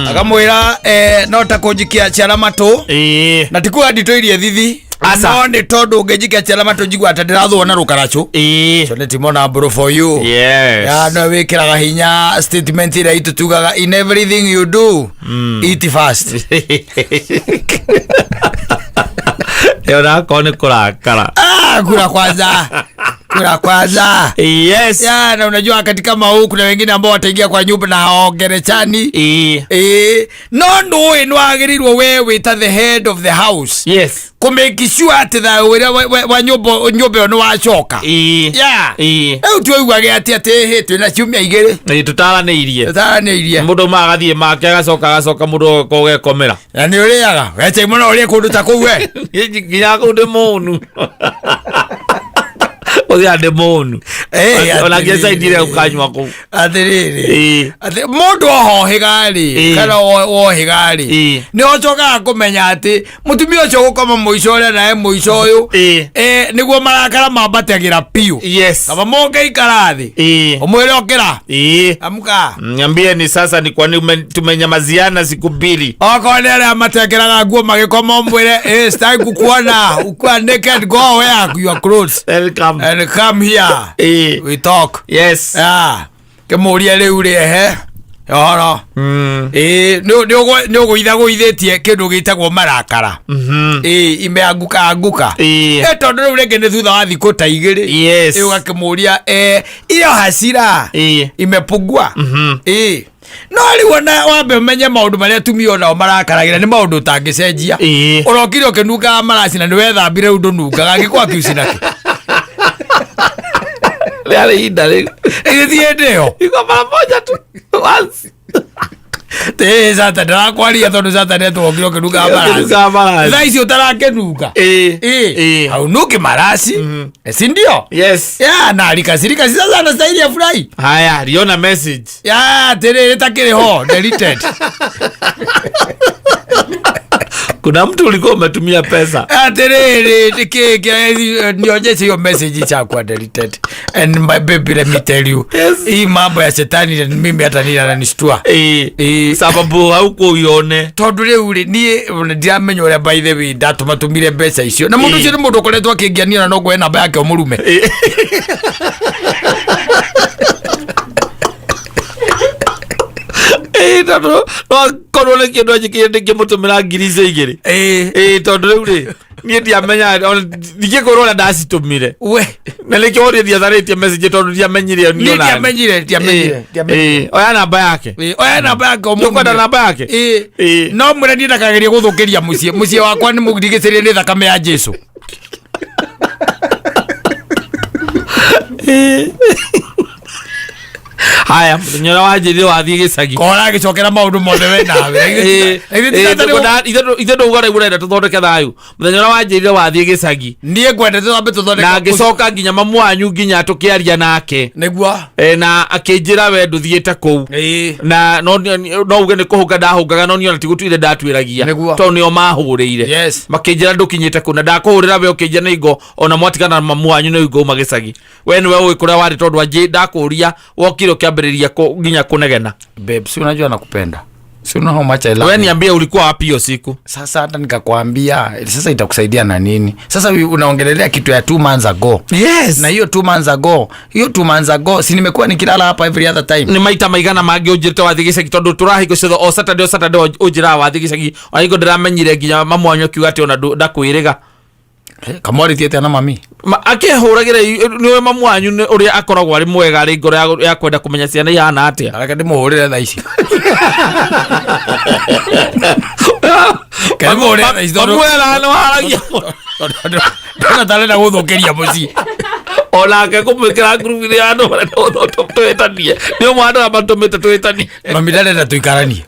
akamwĩra eh, no ta kũnjikia ciara matũ Ĩĩ. na tikuga nditũirie thithi Aca. no nĩ tondũ ũngĩnjikia ciara matũ njigua ta ndĩrathũo na rũkaracũ. Ĩĩ. So nĩ timona mbũrũ for you. Yes. Ya no wĩkĩraga hinya statement ĩrĩa itũ tugaga in everything you do eat fast. Ĩyo nakorwo nĩ kũrakara. Ah, kula kwanza, kula kwanza. Yes. Ya, na unajua wakati kama huu kuna wengine ambao wataingia kwa nyumba na haongerechani. Ĩĩ. Ĩĩ, no ndũĩ nĩ wagĩrĩirwo we wĩ ta the head of the house Yes. kũ make sure atĩ thayũ ũrĩa wa nyũmba ĩyo nĩ wacoka. Ĩĩ. Ya. Ĩĩ. Rĩu twaiguage atĩ atĩ hĩ twĩna ciumia igĩrĩ Ĩĩ, tũtaranĩirie. tũtaranĩirie. Mũndũ ma agathiĩ make agacoka agacoka mũndũ ũgekomera. Na nĩ ũrĩaga wechai mũno ũrĩe kũndũ ta kũu we. Nginya kũu ndĩ mũnu. Ũthiaga ndĩ mũnu. Eh, Ona nginya atĩrĩrĩ. caidi ĩrĩa ũkanyua kũu. Atĩrĩrĩ. Ĩĩ. Atĩ mũndũ ohohĩga rĩ Ĩĩ. kana wohĩga rĩ Ĩĩ. nĩ ũcokaga kũmenya atĩ mũtumia ũcio gũkoma mũico ũrĩa nawe mũico ũyũ Ĩĩ. eh, nĩguo marakara mambatagĩra piũ. Yes. Kaba mũngĩikara thĩ Ĩĩ. ũmwĩre ũkĩra Ĩĩ. amka. Niambie ni sasa ni kwa nini tumenyamaziana siku mbili. Okorwo nĩ arĩa matekĩraga nguo magĩkoma ũmwĩre eh, sitaki kukuona ukiwa naked, go wear your clothes Welcome. and come here Ĩĩ. we talk. Yes. Ah, kĩmũrie rĩu rĩ ehe ũhoro. Ĩĩ, nĩ ũgũithagũithĩtie kĩndũ gĩtagwo marakara. Ĩĩ, imeanguka anguka. Ĩĩ. Eh, tondũ rĩu rĩngĩ nĩ thutha wa thikũ ta igĩrĩ. Yes. Ĩĩ, ũgakĩmũria eh, iyo hasira Ĩĩ. imepungua. Ĩĩ. No rĩu ona wambe ũmenye maũndũ marĩa atumia onao marakaragĩra nĩ maũndũ ũtangĩcenjia. Ĩĩ. Ũrokire ũkĩnungaga maraci na nĩ wethambire rĩu ndũnungaga angĩkorwo akiuci nakĩ. Rĩarĩ ihinda rĩu. Ĩgĩthiĩ hĩndĩ ĩyo. Iko mara moja tu. Once. Ĩĩ, Satan ndarakwaria tondũ Satan etwokire ũkĩnungaga maraci. Ũkĩnungaga maraci. Thaa ici ũtarakĩnunga. Ĩĩ. Ĩĩ. Ĩĩ. Haunuki maraci. Si ndio? Yes. Ya, na alikasirika si sasa anastahili afurahi. Haya, liona message. Ya, atĩrĩrĩ takĩrĩ ho deleted. Kuna mtu ulikuwa umetumia pesa. Atĩrĩrĩ nĩkĩ nionyeshe hiyo message chakwa deleted. And my baby let me tell you. Yes. Hii mambo ya shetani na mimi hata nini ananishtua. Ĩĩ. Ĩĩ. Sababu haukuwa uione. Tondũ rĩu rĩ niĩ ona ndiramenya ũrĩa by the way ndatũmatũmire mbeca icio na mũndũ Ĩĩ. ũcio nĩ mũndũ ũkoretwo akĩngiania na no ngũhe namba yake ũmũrume. Ĩĩ, tondũ no akorwo nĩ kĩndũ anjĩkĩire ndĩngĩmũtũmĩra ngiri icio igĩrĩ. Ĩĩ. Ĩĩ, tondũ rĩu rĩ niĩ ndiamenya ona ndingĩkwĩrwo ũrĩa ndacitũmire. We. Na nĩkĩo ũrĩa ndiatharĩtie message tondũ ndiamenyire Niĩ ndiamenyire, ndiamenyire, ndiamenyire. Oya namba yake. Ĩĩ, oya namba yake ũmũrume. Nĩũkwenda namba yake? Ĩĩ. Ĩĩ. No mwĩre niĩ ndakagerie gũthũkĩria mũciĩ mũciĩ wakwa nĩ mũrigicĩrie nĩ thakame ya Jesu. Haya, mũthenya ũrĩa wanjĩrire wathiĩ gĩcagi. Kora agĩcokera maũndũ mothe we nawe. Ĩĩ, Githĩ ti ĩĩ, Satan ithe ndauga rĩu ũrenda tũthondeke thayũ. Mũthenya ũrĩa wanjĩrire wathiĩ gĩcagi. Niĩ ngwendete twambe tũthondeke Na ngĩcoka nginya mamu wanyu nginya tũkĩaria nake. Nĩguo. Na akĩnjĩra we ndũthiĩte kũu. Ĩĩ. Na no no uge nĩ kũhũnga ndahũngaga no niĩ ona ti gũtuire ndatuĩragia. Nĩguo. Tondũ nĩo mahũrĩire. Yes. Makĩnjĩra ndũkinyĩte kũu na ndakũhũrĩra we ũkĩnjĩra nĩ ingo ona mwatigana na mamu wanyu nĩ ingo uma gĩcagi. We nĩwe ũĩ kũrĩa warĩ tondũ anjĩ ndakũria wokire ũkĩambĩrĩria nginya kũnegena. Babe, si unajua nakupenda. Si unaona how much I love We you. niambie ulikuwa wapi hiyo siku? Sasa hata nikakwambia sasa itakusaidia na nini? Sasa unaongelelea kitu ya 2 months ago. Yes. Na hiyo 2 months ago, hiyo 2 months ago si nimekuwa nikilala hapa every other time. Nĩ maita maigana mangĩ ũnjĩrĩte wathiĩ gĩcagi tondũ tũrahingo ciothe o Saturday o Saturday ũnjĩraga wathiĩ gĩcagi ona hingo ndĩramenyire nginya mamu wanyu akiuga atĩ ona ndakwĩrĩga. Kamwarĩtie atĩa na mami? Akĩhũragĩra nĩũĩ mamu wanyu nĩ ũrĩa akoragwo arĩ mwega arĩ ngoro ya kwenda kũmenya ciana ihana atĩa. Reke ndĩmũhũrĩre thaa ici. Kĩmũhũrĩre thaa ici tondũ Mamu wera nĩ waragia. Ndona ta arenda gũthũkĩria mũciĩ. Onake kũmwĩkĩra ngurubu-inĩ ya andũ marenda twĩtanie. Nĩ ũmwe andũ arĩa matũmĩte twĩtanie. Mami ndarenda tũikaranie.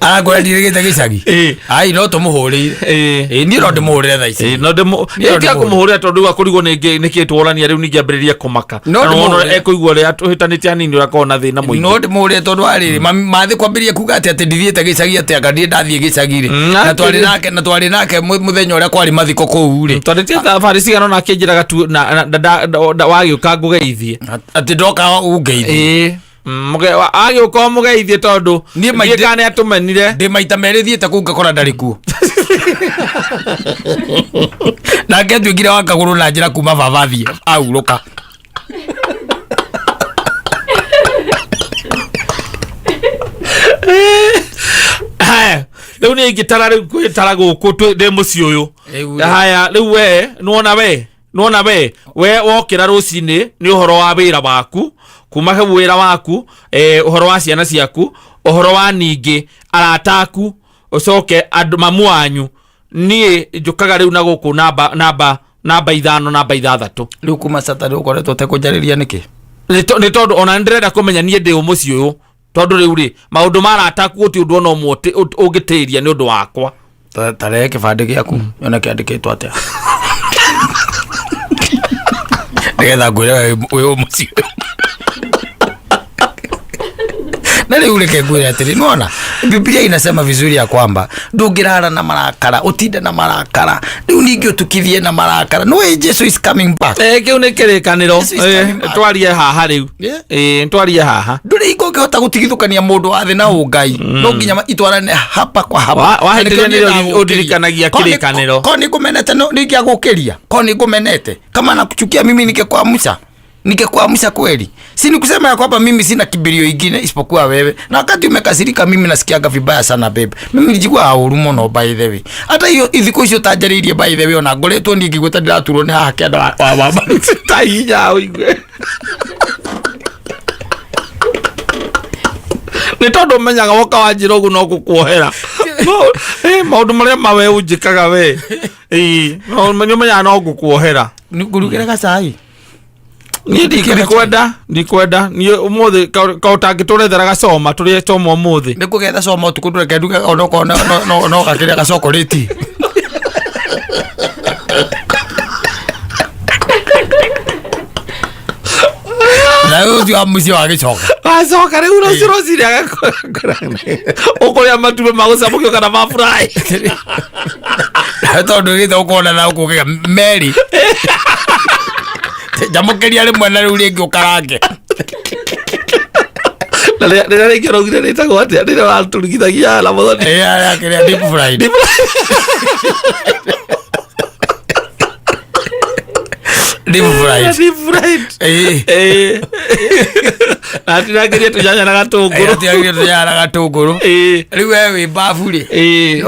Arakwĩra ndirĩgĩte gĩcagi. Ĩĩ. Ai no tũmũhũrĩire. Ĩĩ. Ĩĩ niĩ no ndĩmũhũrĩre thaa ici. Ĩĩ, no ndĩmũ Niĩ no tiga ndĩmũhũrĩre. kũmũhũrĩra tondũ rĩu akũrigwo nĩ nĩkĩ tworania rĩu ningĩ ambĩrĩrie kũmaka. No Na nĩwona ndĩmũhũrĩre. ekũigua ũrĩa tũhĩtanĩtie hanini ũrĩa akoragwo na thĩna mũingĩ. No ndĩmũhũrĩre tondũ wa rĩrĩ mathĩ kwambĩrĩria kuga atĩ atĩ ndithiĩte gĩcagi atĩ anga ndirĩ ndathiĩ gĩcagi rĩ. Na twarĩ nake na twarĩ nake mũthenya ũrĩa kwarĩ mathiko kũu rĩ. Twarĩtie thabarĩ cigana ũna akĩnjĩraga tu na wagĩũka ngũgeithie. Atĩ ndoka ũngeithie. Ĩĩ. Agĩũka ũmũgeithie tondũ Niĩ ndiĩ kana nĩatũmenire. Ndĩ maita merĩ thiĩte kũu ngakora ndarĩ kuo. Nake atuĩkire wa kagũrũ na njĩra kuma baba athiĩ ahurũka. Haya, rĩu niĩ ingĩtara rĩu kwĩtara gũkũ ndĩ mũciĩ ũyũ. Rĩu rĩ. Haya, rĩu we nĩwona we nĩwona we we wokĩra rũcinĩ nĩ ũhoro wa wĩra waku kuma hau wĩra waku ũhoro wa ciana ciaku ũhoro wa ningĩ arata aku ũcoke andũ mamu wanyu niĩ njũkaga rĩu na gũkũ namba namba namba ithano namba ithathatũ. Rĩu kuma Saturday ũkoretwo ũtekũnjarĩria nĩkĩ? Nĩ tondũ ona nĩndĩrenda kũmenya niĩ ndĩ ũ mũciĩ ũyũ tondũ rĩu rĩ maũndũ ma arata aku gũtirĩ ũndũ ona ũmwe ũngĩtĩria nĩ ũndũ wakwa. Tarehe kĩbandĩ gĩaku yone kĩandĩkĩtwo atĩa nĩgetha ngwĩre we wĩ ũ mũciĩ ũyũ. Na rĩu reke ngwĩre atĩrĩ, nĩwona Biblia inasema vizuri ya kwamba ndũngĩrara na marakara ũtinde na marakara rĩu ningĩ ũtukithie na marakara no Jesu is coming back. Kĩu nĩ kĩrĩkanĩro. Jesu is coming back. Twarie haha rĩu. Yeah. Twarie haha. Ndũrĩ hingo ũngĩhota gũtigithũkania mũndũ wa thĩ na ũngai no nginya itwarane hapa kwa hapa. Wahĩtĩria Na nĩkĩo nĩrĩo niĩ ndagũkĩria. ũndirikanagia kĩrĩkanĩro. Ko nĩngũmenete no ningĩagũkĩria ko nĩngũmenete kama nakuchukia mimi ningekuamsha ningekuamsha kweli. Si ni kusema ya kwamba mimi sina kibirio ingine isipokuwa wewe. Na wakati umekasirika mimi nasikiaga vibaya sana babe. Mimi nilijikuwa hauru muno by the way. Hata hiyo ithiko icio utanjarĩirie by the way ona ngoretwo niĩ ngĩigua ta ndĩraturwo nĩ haha kĩanda wa baba. Ta hinya ũigue. Nĩ tondũ menyaga woka wanjĩra ũguo no ngũkuohera. No, maũndũ marĩa ma we ũnjĩkaga we. No, nĩ ũmenyaga no ngũkuohera. Ngũrugĩre gacai. Niĩ ndikwenda, ndikwenda. Niĩ ũmũthĩ ka ũtangĩtũrethera gacoma, tũrĩe coma ũmũthĩ. Nĩ kũgetha coma ũtukũ ndũreke nduge onokorwo no gakĩrĩa gacokorĩti. Na ũcio wa mũciĩ wagĩcoka. Wacoka rĩu rũciũ rũcinĩ agakora. Ũkũrĩa matumbĩ ma gũcamũkio kana ma fry. Tondũ gĩte ũkona na ũkũgĩa meri. Njamũkĩria rĩmwe na rĩu rĩngĩ ũkarange. Na rĩrĩa rĩngĩ ũraugire rĩtagwo atĩa? Rĩrĩa watũrugithagia na mũthoni. Ĩĩ, kĩrĩa deep fried. Deep fried. Deep fried. Ĩĩ. Ĩĩ. Na atinangĩrie tũnyanya na gatũngũrũ. Atinangĩrie tũnyanya na gatũngũrũ. Ĩĩ. Rĩu we wĩ babu rĩ. Ĩĩ.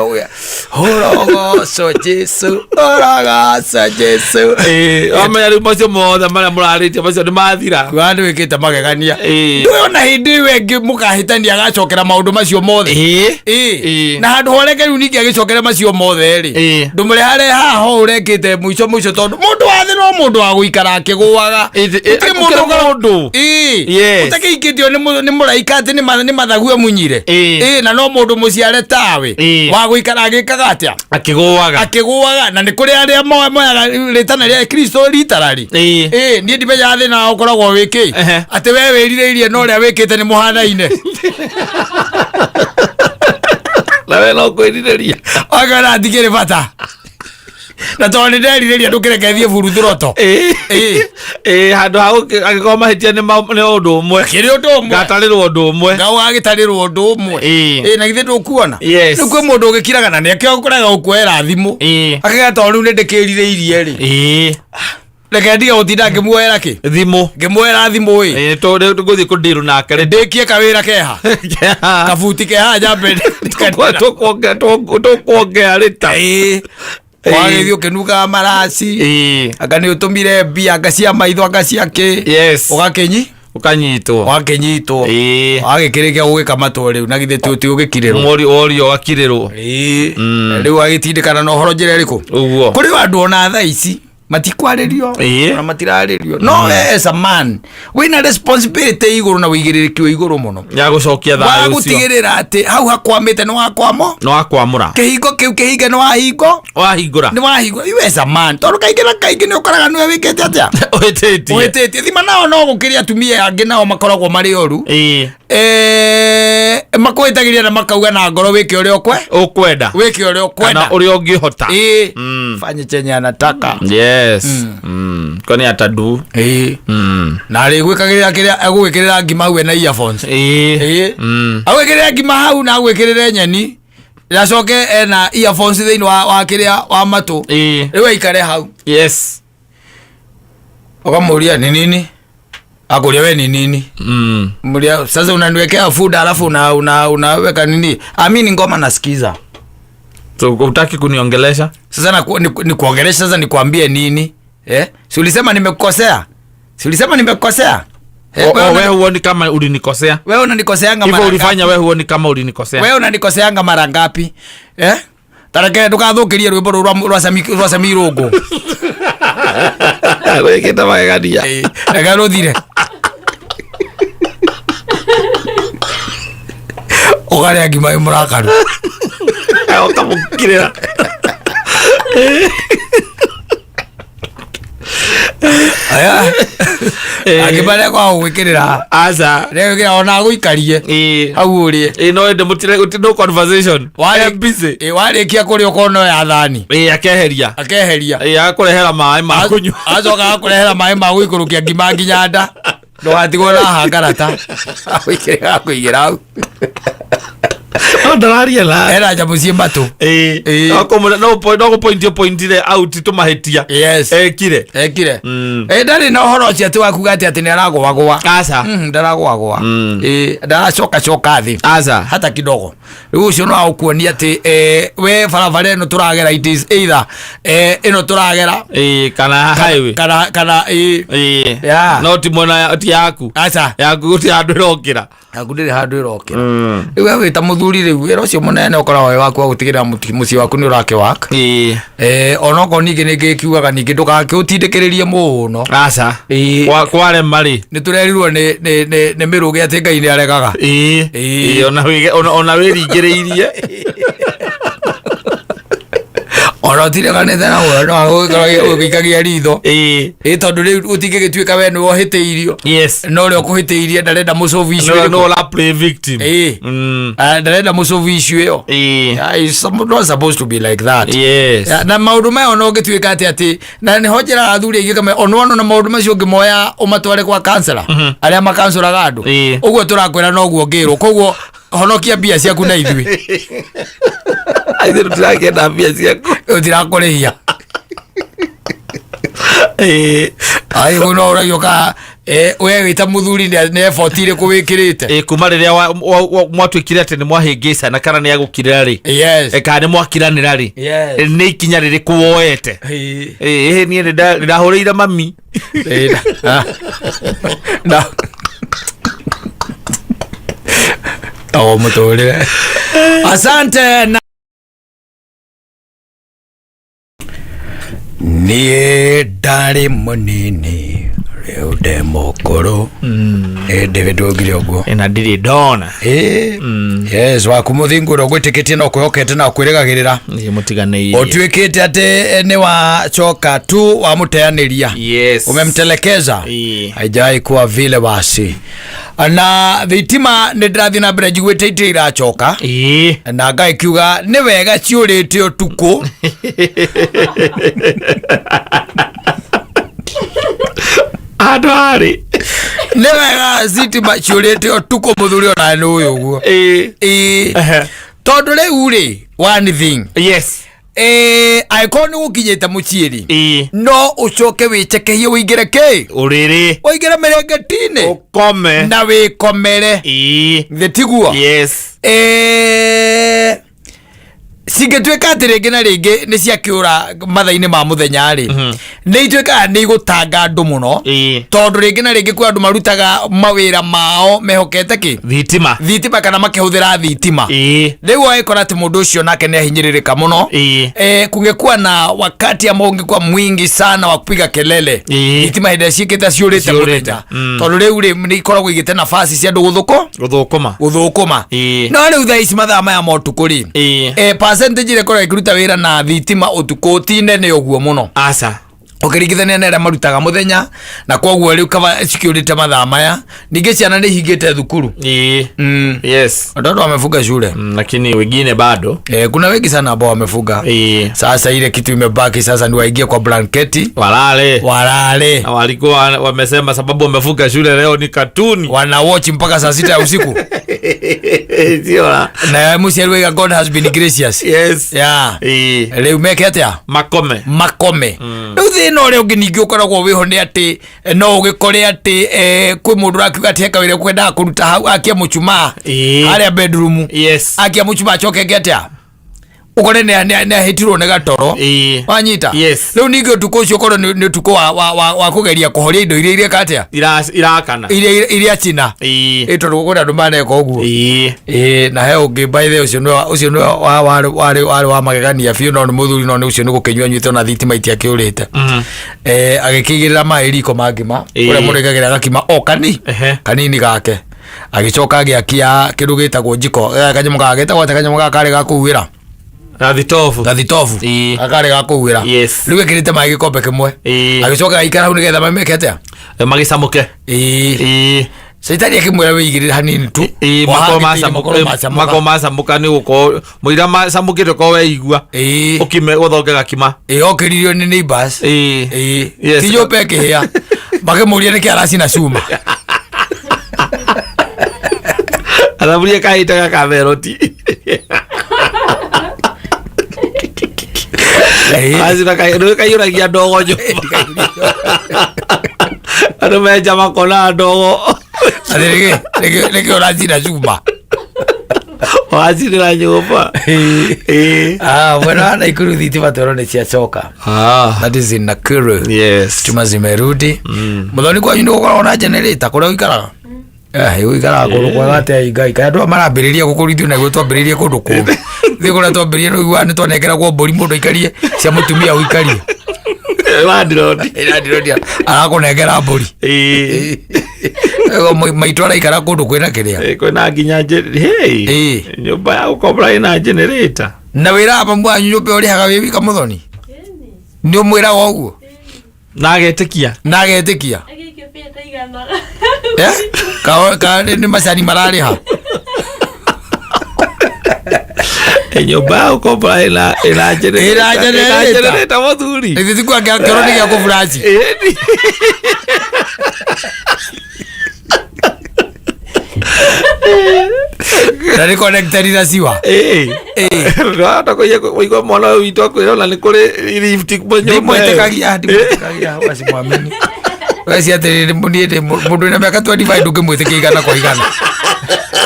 Ũrogoco Jesu, ũrogoco Jesu. Ĩĩ, wamenya rĩu macio mothe marĩa mũrarĩtie macio nĩ mathira. Kuga nĩ wĩkĩte magegania. Ĩĩ. Ndũĩ ona hĩndĩ ĩyo ĩngĩ mũkahĩtania agacokera maũndũ macio mothe. Ĩĩ. Ĩĩ. Ĩĩ. Na handũ horeke rĩu ningĩ agĩcokere macio mothe rĩ. Ĩĩ. Ndũmũreharehe haha ho ũrekĩte mũico mũico tondũ mũndũ wa thĩ no mũndũ wa gũikara akĩgũaga. Ĩĩ, ĩĩ, Gũtirĩ mũndũ gũkĩra mũndũ. Ĩĩ. Yes. Ũtakĩikĩtio nĩ mũraika atĩ nĩ mathagu amunyire. Ĩĩ. Ĩĩ, na no mũndũ mũciare tawe. Ĩĩ. Wa gũikara agĩkaga atĩa? Akĩgũaga. Akĩgũaga. Na nĩ kũrĩ arĩa moyaga rĩtana rĩa Kristo ritarari. Ĩĩ. Ĩĩ, niĩ ndimenyaga thĩna ũkoragwo wĩ kĩ. Ehe. Atĩ we wĩrirĩirie na ũrĩa wĩkĩte nĩ mũhanaine. Na we no kwĩrirĩria. Wakĩona hatikĩrĩ bata. Na tondũ nĩ nderirĩria ndũkĩreke thiĩ buruthuroto. Ĩĩ. Ĩĩ. Ĩĩ, handũ ha angĩkorwo mahĩtia nĩ ũndũ ũmwe. Kĩrĩ ũndũ ũmwe. Ngatarĩrwo ũndũ ũmwe. Ngau agĩtarĩrwo ũndũ ũmwe. Ĩĩ. Ĩĩ, na githĩ ndũkuona? Yes. Rĩu kwĩ mũndũ ũgĩkiraga na nĩakĩo ũkoraga gũkuoera thimũ. Ĩĩ. Akĩgĩa tondũ rĩu nĩ ndĩkĩrirĩirie rĩ. Ĩĩ. Reke ndige gũtinda ngĩmuoera kĩ? Thimũ. Ngĩmuoera thimũ ĩ. Ĩĩ, tondũ rĩu tũgũthiĩ kũndirũ nake rĩ. Ndĩkie kawĩra keha. Kabuti keha njambe. Tũkuongea rĩ ta. Ĩĩ. Wagĩthiĩ ũkĩnungaga maraci. Ĩĩ. Anga nĩ ũtũmire mbia, anga cia maitho, anga cia kĩ. Yes. Ũgakĩnyi? Ũkanyitwo. Ũgakĩnyitwo. Ĩĩ. Wagĩkĩrĩkia gũgĩkamatwo rĩu na githĩ ti ũgĩkirĩrwo. Mwori worio ũgakirĩrwo. Ĩĩ. Rĩu agĩtindĩkana na ũhoro njĩra ĩrĩkũ? Ũguo. Kũrĩ andũ ona thaa ici Matikwarĩrio. Ĩĩ. Ona matirarĩrio, no we as a man wĩna responsibility igũrũ na wĩigĩrĩrĩki wĩ igũrũ mũno Ya gũcokia wa thayũ ũcio. gũtigĩrĩra atĩ hau hakwamĩte nĩ wakwamo. Nĩ wakwamũra. Kĩhingo kĩu kĩhinge nĩ wahingo. Wahingũra. Nĩ wahingo. You as a man, tondũ kaingĩ na kaingĩ nĩ ũkoraga nĩwe wĩkĩte atĩa? Ũhĩtĩtie. Ũhĩtĩtie. Thima nao no gũkĩria atumia angĩ nao makoragwo marĩ oru. Makwĩtagĩria na makauga na ngoro wĩke ũrĩa ũkwe Ũkwenda. Wĩke ũrĩa kana ũkwenda. Ũrĩa ũngĩhota. Ĩĩ, fanye chenye anataka. Yes, kwani atadu. Ĩĩ. Na arĩgwĩkagĩrĩra kĩrĩa egũgwĩkĩrĩra ngima hau ena earphones. Ĩĩ. Agwĩkĩrĩre ngima hau na agwĩkĩrĩre nyeni, acoke ena earphones thĩinĩ wa kĩrĩa wa matũ. Rĩu aikare hau. Ukamũria ni nini, akuria we ni nini. Muria sasa unaniwekea food alafu unaweka nini? Ah, mi ni ngoma nasikiza. So hutaki kuniongelesha? Sasa na ni kuongelesha sasa nikwambie nini? Eh? Si ulisema nimekukosea? Si ulisema nimekukosea? Eh, O- wewe o, wewe huoni kama ulinikosea? Wewe unanikoseanga Hivyo mara ulifanya ngapi? wewe huoni kama ulinikosea? Wewe unanikoseanga mara ngapi? Eh? Tareke ndukathukirie rwimbo rũrũ rwa Sami Irũngũ. Wĩkĩte magegania. Eh, reke rũthire. Ũkarĩa ngima wĩ mũrakaru. Ũkamũkirĩra. Aya. Angĩmarĩa kwa gũgwĩkĩrĩra. Aca. Rĩu ona agũikarie. Hau ũrĩe. Ĩĩ, no ĩndĩ mũtire gũtirĩ no conversation. Busy. Ĩ, warĩkia kũrĩa ũkona ya thani. Ĩĩ, akeheria. Akeheria. Ĩĩ, agakũrehera maĩ ma kũnyua. Acoka agakũrehera maĩ ma gũikũrũkia ngima nginya nda. Ndũgatigwo na hangarata. Agũikĩrĩra akũigĩra hau. No ndararia na Ena nyamũ ciĩ matũ. Ĩĩ. Ĩĩ. No kũpointio pointire out tũmahĩtia. Yes. Ekire. Ekire. Ĩ, ndarĩ na ũhoro ũcio atĩ wa kuga atĩ nĩ aragũagũa. Aca. Ndaragũagũa. Ĩ, ndaracoka coka thĩ. Aca. Hata kidogo. Rĩu ũcio no agũkuonia atĩ we barabara ĩno tũragera, it is either ĩno tũragera Ĩĩ, kana highway. Kana ĩĩ. Ĩĩ. Yeah. No ti mwena ti yaku. Aca. Yaku gũtirĩ handũ ĩrokĩra. Yaku ndĩrĩ handũ ĩrokĩra. Rĩu we wĩ ta mũthuri, rĩu wĩra ũcio mũnene ũkoragwo wĩ waku wa gũtigĩrĩra mũciĩ waku nĩ ũrakĩwaka. Onokorwo ningĩ nĩ ngĩkiugaga ningĩ ndũgakĩũtindĩkĩrĩrie mũno. Aca. Ĩĩ. Kwarema rĩ. Nĩ tũrerirwo nĩ mĩrũgĩ atĩ Ngai nĩ aregaga. Ĩĩ. Ĩĩ. Ĩĩ, ona wĩringĩrĩirie. Ona ũtireganĩte na we no ũgĩikagia ritho. Ĩ, tondũ rĩu ũtingĩgĩtuĩka we nĩwe ũhĩtĩirio. No ũrĩa ũkũhĩtĩirie ndarenda mũcobu issue No ĩrĩkũ. no ũra play victim. Ĩĩ. Ah, ndarenda mũcobu issue ĩyo. Yeah, it's not supposed to be like that. Yeah, na maũndũ maya ona ũngĩtuĩka atĩ na nĩho njĩraga athuri aingĩ kame ona wona na maũndũ macio ũngĩmoya ũmatware kwa kansela arĩa makansũraga andũ. Ũguo tũrakwĩra noguo ngĩrwo, koguo honokia mbia ciaku na ithuĩ. Ithuĩ tũtirakĩenda mbia ciaku. Tũtirakũrĩhia. Ai no ũragio ka we wĩ ta mũthuri nĩ effort irĩkũ wĩkĩrĩte? Ĩĩ, kuma rĩrĩa mwatuĩkire atĩ nĩ mwahĩngĩcana kana nĩ agũkirĩra rĩ. Kana nĩ mwakiranĩra rĩ. Nĩ ikinya rĩrĩkũ woete? Ĩĩ, niĩ nĩ ndahũrĩire mami. Ĩĩ, na o mũtũrĩre. Asante na niĩ ndarĩ mũnini, rĩu ndĩ mũkũrũ. Ĩ, David augire ũguo. Na ndirĩ ndona. Ĩ, yes, waku mũthingu ũrĩa ũgwĩtĩkĩtie na ũkwĩhokete na ũkwĩrĩgagĩrĩra. Nĩ mũtiganĩirie. Ũtuĩkĩte atĩ nĩ wacoka tu wamũteanĩria. Umemtelekeza. Haijawahi kuwa vile. Basi na thitima nĩ ndĩrathiĩ na mbere njiguĩte itĩ iracoka. Na Ngai kiuga nĩ wega ciũrĩte ũtukũ. Handũ harĩ. Nĩ wega thitima ciũrĩte ũtukũ, mũthuri ona nĩ ũyũ ũguo. Ĩĩ. Tondũ rĩu rĩ, one thing, angĩkorwo nĩ gũkinyĩte mũciĩ rĩ, no ũcoke wĩcekehie ũingĩre kĩ? Ũrĩrĩ. Ũingĩre mĩrengeti-inĩ. Ũkome. Na wĩkomere. Thĩ tiguo? Cingĩtuĩka atĩ rĩngĩ na rĩngĩ nĩ ciakĩũra mathaa-inĩ ma mũthenya rĩ, nĩ ituĩkaga nĩ igũtanga andũ mũno, tondũ rĩngĩ na rĩngĩ kwĩ andũ marutaga mawĩra mao mehokete kĩ? Thitima. Thitima, kana makĩhũthĩra thitima. Rĩu agĩkora atĩ mũndũ ũcio nake nĩ ahinyĩrĩrĩka mũno. Kungekuwa na wakati ambao ungekuwa mwingi sana wa kupiga kelele, thitima hĩndĩ ĩrĩa ciĩkĩte ciũrĩte Ciũrĩte. mũthenya, tondũ rĩu rĩ nĩ ikoragwo igĩte nafasi cia andũ gũthũkũ Gũthũkũma. Gũthũkũma. No rĩu thaa ici, mathaa maya ma ũtukũ rĩ, percentage ĩrĩa ĩkoragwo ĩkĩruta wĩra na thitima ũtukũ ti nene ũguo mũno Aca. ũkĩringithania na ĩrĩa marutaga mũthenya, na koguo rĩu kaba cikĩũrĩte mathaa maya. Ningĩ ciana nĩ ihingĩte thukuru. Watoto wamefunga shule. Lakini wengine bado. Kuna wengi sana ambao wamefunga. Sasa ile kitu imebaki sasa ni waingie kwa blanketi, walale. Walale. Na walikuwa wamesema sababu wamefunga shule leo ni katuni. Wana watch mpaka saa 6 ya usiku. Sio la. Na mũciari waiga, "God has been gracious." Yeah. Rĩu meke atĩa? Makome. Makome. Rĩu thĩna ũrĩa ũngĩ ningĩ ũkoragwo wĩho nĩ atĩ no ũgĩkore atĩ kwĩ mũndũ ũrakiuga atĩ he kawĩra kwendaga kũruta hau akia mũchumaa harĩa bedroom. Akia mũchumaa acoke eke atĩa? Ũkore nĩ ahĩtirwo nĩ gatoro. Wanyita? Yes. Rĩu ningĩ ũtukũ ũcio ũkorwo nĩ ũtukũ wa kũgeria kũhoria indo iria ireka atĩa? Irakana. Iria cina. Ĩ tondũ kwĩna andũ maneka ũguo. Ĩ na he ũngĩ, by the way, ũcio nĩwe warĩ wa magegania biũ, no nĩ mũthuri, no nĩ ũcio nĩ gũkĩnyua anyuĩte ona thitima itiakĩũrĩte. Agĩkĩigĩrĩra maĩ riko ma ngima, ũrĩa mũndũ aigagĩrĩra gakima o kani kanini gake, agĩcoka agĩakia kĩndũ gĩtagwo njiko, kanyamũ gaka getagwo atĩa, kanyamũ gaka karĩ ga kũhuhĩra? Gathitobu. Gathitobu. Gaka ga kũhuhĩra. Rĩu ekĩrĩte maĩ gĩkombe kĩmwe, agĩcoka agĩikara hau nĩgetha mameke atĩa? Magĩcamũke. Ĩĩ. Caitani akĩmwĩra wĩigĩrĩre hanini tu. Ĩĩ, O makorwo hangĩtĩire makorwo macamũka. makorwo macamũka nĩ gũkorwo mũira macamũkĩte ũkorwo weigua ũkime ũthonge gakima. Ĩĩ, okĩririo nĩ neighbors. Ĩĩ. Ti nyũmba ĩkĩhĩa, makĩmũria nĩkĩ aracina cuma. Athaburia kahĩta gakameroti. Acina kaiyũragia ndogo nyũmba, andũ menja makona ndogo. Atĩ nĩkĩ ũracina cuma? Wacinĩra nyũmba. Ah, mwena wa Nakuru thitima twero nĩ ciacoka. That is in Nakuru. Chuma zimerudi. Muthoni, kwanyu nĩ gũkoragwo na generator kũrĩa ũikaraga? Ũikaraga kũndũ kwega atĩa Ngai? Kana andũ aya marambĩrĩria gũkũ ithuĩ naguo twambĩrĩirie kũndũ kũngĩ. Ithuĩ kũrĩa twambĩrĩirie nĩ ũiguaga nĩ twanengeragwo mbũri mũndũ aikarie cia mũtumia ũikarie. Landlord. Landlord arakũnengera mbũri. Ego maitũ araikara kũndũ kwĩna kĩrĩa. Kwĩna nginya hey. Nyũmba ya gũkombora ĩna generator. Na wĩra mamu wanyu nyũmba ũrĩhaga wĩ wika, Mũthoni? Nĩ ũmwĩraga ũguo? Na agetĩkia. Na agetĩkia. Agĩikio bĩa igana. Eh? Ka nĩ macani mararĩha? Nyũmba ya gũkombora ĩna generator. Ĩna generator. Ĩna generator, mũthuri. Ithuĩ tikua kĩoro nĩ gĩa kũburaci. Ĩni. Na nĩ connected na siwa. Ndwahota kũigua mwana ũyũ witũ akwĩra ona nĩ kũrĩ lift nyũmba ĩyo. Ndimwĩtĩkagia, wacimwamini weci atĩrĩrĩ, niĩ ndĩ mũndũ wĩna mĩaka 25, ndũngĩmwĩtĩkia igana kwa igana,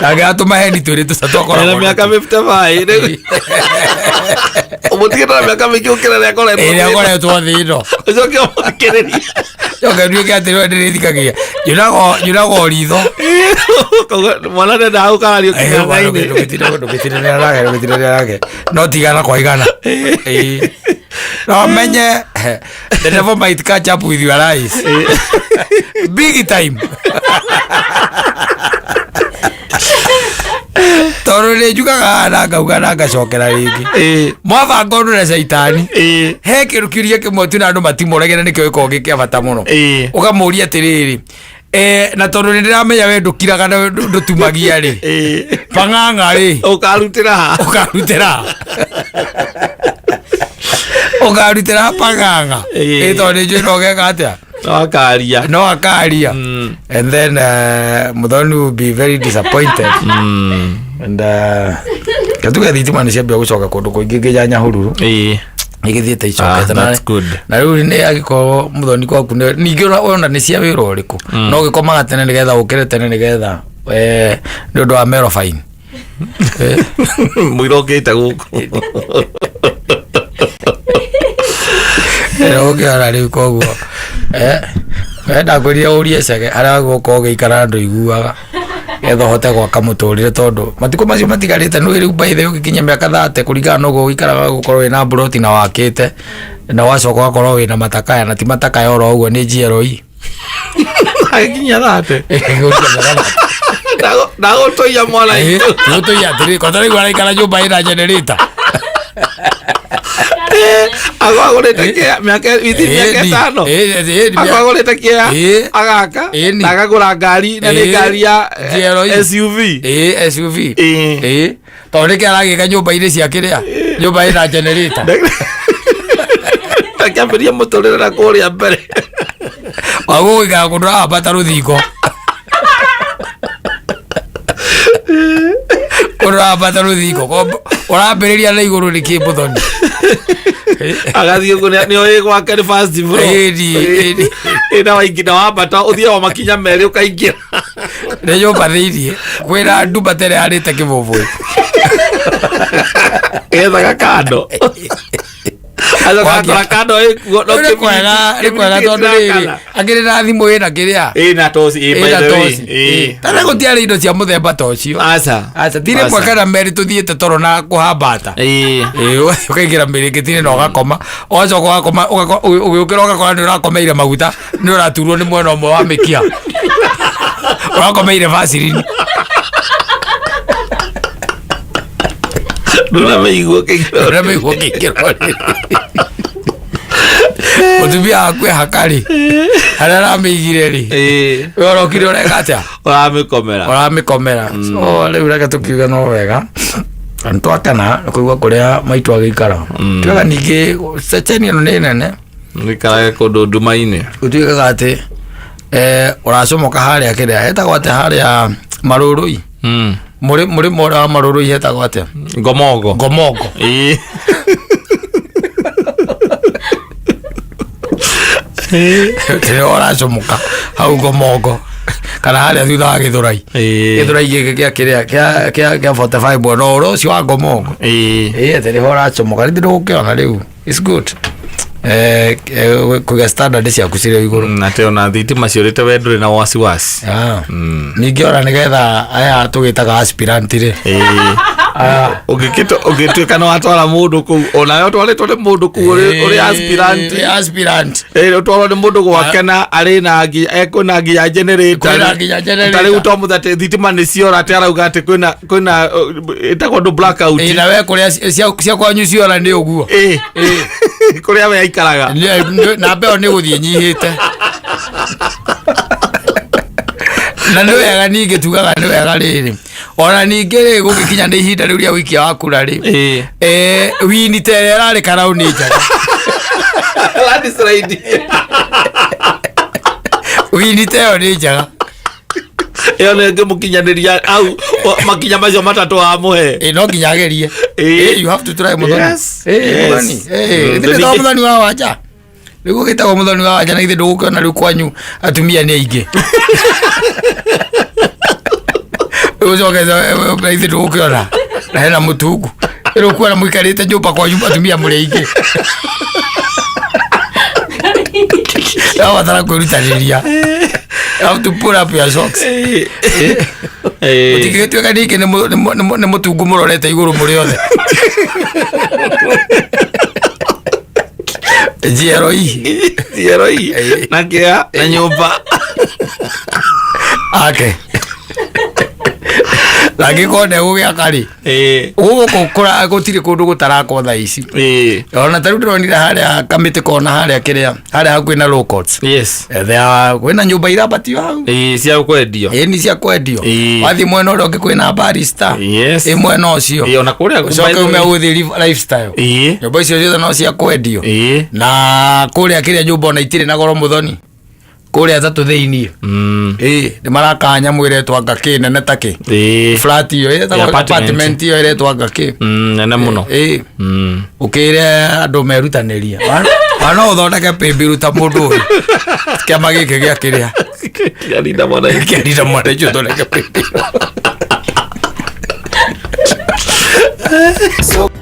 angĩgatũma heni twĩrĩ tũca Ena twakoragwo. mĩaka 55 rĩu. Ũmũtigĩte na mĩaka mĩingĩ gũkĩra ĩrĩa akoretwo. Ĩrĩa akoretwo thĩ ĩno. Ũcoke ũmũthikĩrĩrie. Coke nduĩke atĩrĩ we ndĩrĩthikagia, njunagwo ritho. Koguo mwana ndendaga gũkarario kĩng'ang'a-inĩ. Ndũgĩtindanĩra nake, ndũgĩtindanĩra nake, no tigana kwa igana. Ĩĩ. No menye the devil might catch up with your eyes big time, tondũ nĩ njugaga na ngauga na ngacokera rĩngĩ, mwabanga ũndũ na caitani, he kĩndũ kĩũria kĩmwe tu na andũ matimũragĩra, nĩkĩo gĩkoragwo gĩ kĩa bata mũno. Ũkamũria atĩrĩrĩ, na tondũ nĩ ndĩramenya we ndũkiraga na ndũtumagia rĩ, pang'ang'a rĩ, Ũkarutĩra ha? Ũkarutĩra pang'ang'a? Ĩ tondũ nĩ njũĩ no geka atĩa? No akaria. No akaria. And then Muthoni will be very disappointed. And katuge thitima nĩ ciambia gũcoka kũndũ kũingĩ nginya Nyahururu. Igĩthiĩte icokete. That's good. Na rĩu nĩ angĩkorwo Muthoni kwaku ningĩ ona nĩ cia wĩra ũrĩkũ, no ũgĩkomaga tene nĩgetha ũkĩre tene nĩgetha nĩ ũndũ wa melofine. Mũira ũkĩte gũkũ. Ũkĩona rĩu koguo ndakwĩrire ũrie cege harĩa gũkorwo ũgĩikara ndũiguaga getha ũhote gwaka mũtũrĩre tondũ matukũ macio matigarĩte nĩ rĩu by the way ũgĩkinya mĩaka 30 kũringana na ũguo ũikaraga gũkorwo wĩna mburoti na wakĩte na wacoka ũgakorwo wĩna matakaya na ti matakaya oro ũguo nĩ GLE. Agĩkinya 30. Gũkinya mĩaka 30. Ndagũtũiya mwana itũ. Gũtũiya atĩrĩ kwata rĩu araikara nyũmba ĩna generator. Agwagũrĩte kĩa mĩaka within mĩaka 5. Agwagũrĩte kĩa agaka na akagũra ngari na nĩ ngari ya GLE. SUV. SUV. Tondũ nĩkĩ aragĩka nyũmba-inĩ cia kĩrĩa nyũmba ĩna generator. Akĩambĩrĩria mũtũrĩre na kũrĩa mbere. Wagũgũikara kũndũ ũrahambata rũthingo. Kũndũ ũrahambata rũthingo ũrambĩrĩria na igũrũ nĩkĩ mũthoni. Agathiĩ ũguo nĩ oĩ gwake nĩ first floor. Ĩni. Ĩ na waingĩ na wambata ũthiaga makinya merĩ ũkaingĩra. Nĩ nyũmba thĩiniĩ kwĩna ndumba ĩrĩa yarĩte kĩbũbũĩ. Ethaga kando. Acoka akora kando ĩkuo no Nĩ kwega nĩ kwega tondũ rĩrĩ akĩrĩ na thimũ ĩna kĩrĩa ĩna toci ĩ by ĩna the way. toci. Tara gũtiarĩ indo cia mũthemba ta ũcio. Aca. Aca ti rĩmwe kana merĩ tũthiĩte toro na kũhambata. Ũgathiĩ ũkaingĩra mĩrĩngĩti-inĩ na ũgakoma ũgacoka ũgakoma ũgĩũkĩra ũgakora nĩ ũrakomeire maguta nĩ ũraturwo nĩ mwena ũmwe wa mĩkiha ũrakomeire vaseline. Ndũramĩigua ũkĩingĩra. Ndũramĩigua ũkĩingĩra. Mũtumia waku ehaka rĩ harĩa aramĩigire rĩ we ũrokire ũreka atĩa? Ũramĩkomera. Ũramĩkomera. So rĩu reke tũkiuge no wega na twakena nĩ kũigua kũrĩa maitũ agĩikara. Tuaga ningĩ ceceni ĩno nĩ nene. Nĩikarage kũndũ nduma-inĩ. Gũtuĩkaga atĩ ũracomoka harĩa kĩrĩa hetagwo atĩa harĩa marũrũi. Mũrĩmo ũrĩa wa marũrũi hetagwo atĩa? Ngomongo. Ngomongo. Kĩrĩa ũracomoka hau Ngomongo kana harĩa thutha wa Gĩthũrai. Gĩthũrai gĩkĩ gĩa kĩrĩa kĩa 45 mwena ũrĩa ũcio wa Ngomongo. Atĩ nĩho ũracomoka rĩngĩ ndũgũkĩona rĩu. It's good. Kũiga standard ciaku cirĩ igũrũ. Na atĩ ona thitima ciũrĩte we ndũrĩ na wasiwasi. Ningĩ ona nĩgetha aya tũgĩtaga aspirant rĩ. Ũngĩtuĩka nĩ watwara mũndũ kũu onawe ũtwarĩtwo nĩ mũndũ kũu ũrĩ aspirant. Aspirant. Ũtwarwo nĩ mũndũ gwake na arĩ na kwĩna nginya generator. Kwĩna nginya generator. Ta rĩu to mũthate thitima nĩ ciora atĩ arauga atĩ kwĩna ĩtagwo ndũ blackout. Na we kũrĩa cia kwanyu ciora nĩ ũguo. Kũrĩa we aikaraga. Na mbeo nĩ gũthiĩ nyihĩte. Na nĩ wega ningĩ tugaga nĩ wega rĩrĩ. Ona ningĩ rĩ gũgĩkinya nĩ ihinda rĩu rĩa wiki wa kura rĩ. Wini ta ĩrĩa ĩrarĩ karau nĩ njega. Landslide. Wini ta ĩyo nĩ njega. Ĩyo nĩ ĩngĩmũkinyanĩria au makinya macio matatũ wamũhe. No nginya agerie. You have to try mũthoni. Mũthoni. Ithuĩ mũthoni wa wanja. Rĩu ũgĩtagwo mũthoni wa wanja na ithuĩ ndũgũkĩona rĩu kwanyu atumia nĩ aingĩ. Ũcoke na ithuĩ ndũgũkĩona na hena mũtungu. Rĩu kuona mũikarĩte nyũmba kwanyu atumia mũrĩ aingĩ. Ũrabatara kwĩrutanĩria. You have to pull up your socks. Ũtingĩgĩtuĩka ningĩ nĩ mũtungu mũrorete igũrũ mũrĩ othe. GLE. GLE. Na kĩa na nyũmba. Ake. Na angĩkorwo ndegũgĩaka rĩ. Gũkũ gũtirĩ kũndũ gũtarakwo thaa ici. Ona ta rĩu ndĩronire harĩa kamĩtĩ kona harĩa kĩrĩa harĩa hakuhĩ na low court. Kwĩna nyũmba irambatio hau. Cia kwendio. Nĩ cia kwendio. Wathiĩ mwena ũrĩa ũngĩ kwĩna barista. Ĩ mwena ũcio. Ona kũrĩa Ũcoke ume gũthiĩ lifestyle. Nyũmba icio ciothe no cia kwendio. Na kũrĩa kĩrĩa nyũmba ona itirĩ na goro mũthoni. Kũrĩa tatũ thĩiniĩ. Nĩ maraka nyamũ ĩretwo anga kĩ nene ta kĩ. Flat ĩyo ĩretagwo apartment ĩyo ĩretwo anga kĩ. Nene mũno. Ũkĩre andũ merutanĩrie. Wa no ũthondeke paybill ta mũndũ ũyũ. Kĩama gĩkĩ gĩa kĩrĩa. Kĩarinda mwana. Kĩarinda mwana icio ũthondeke paybill. So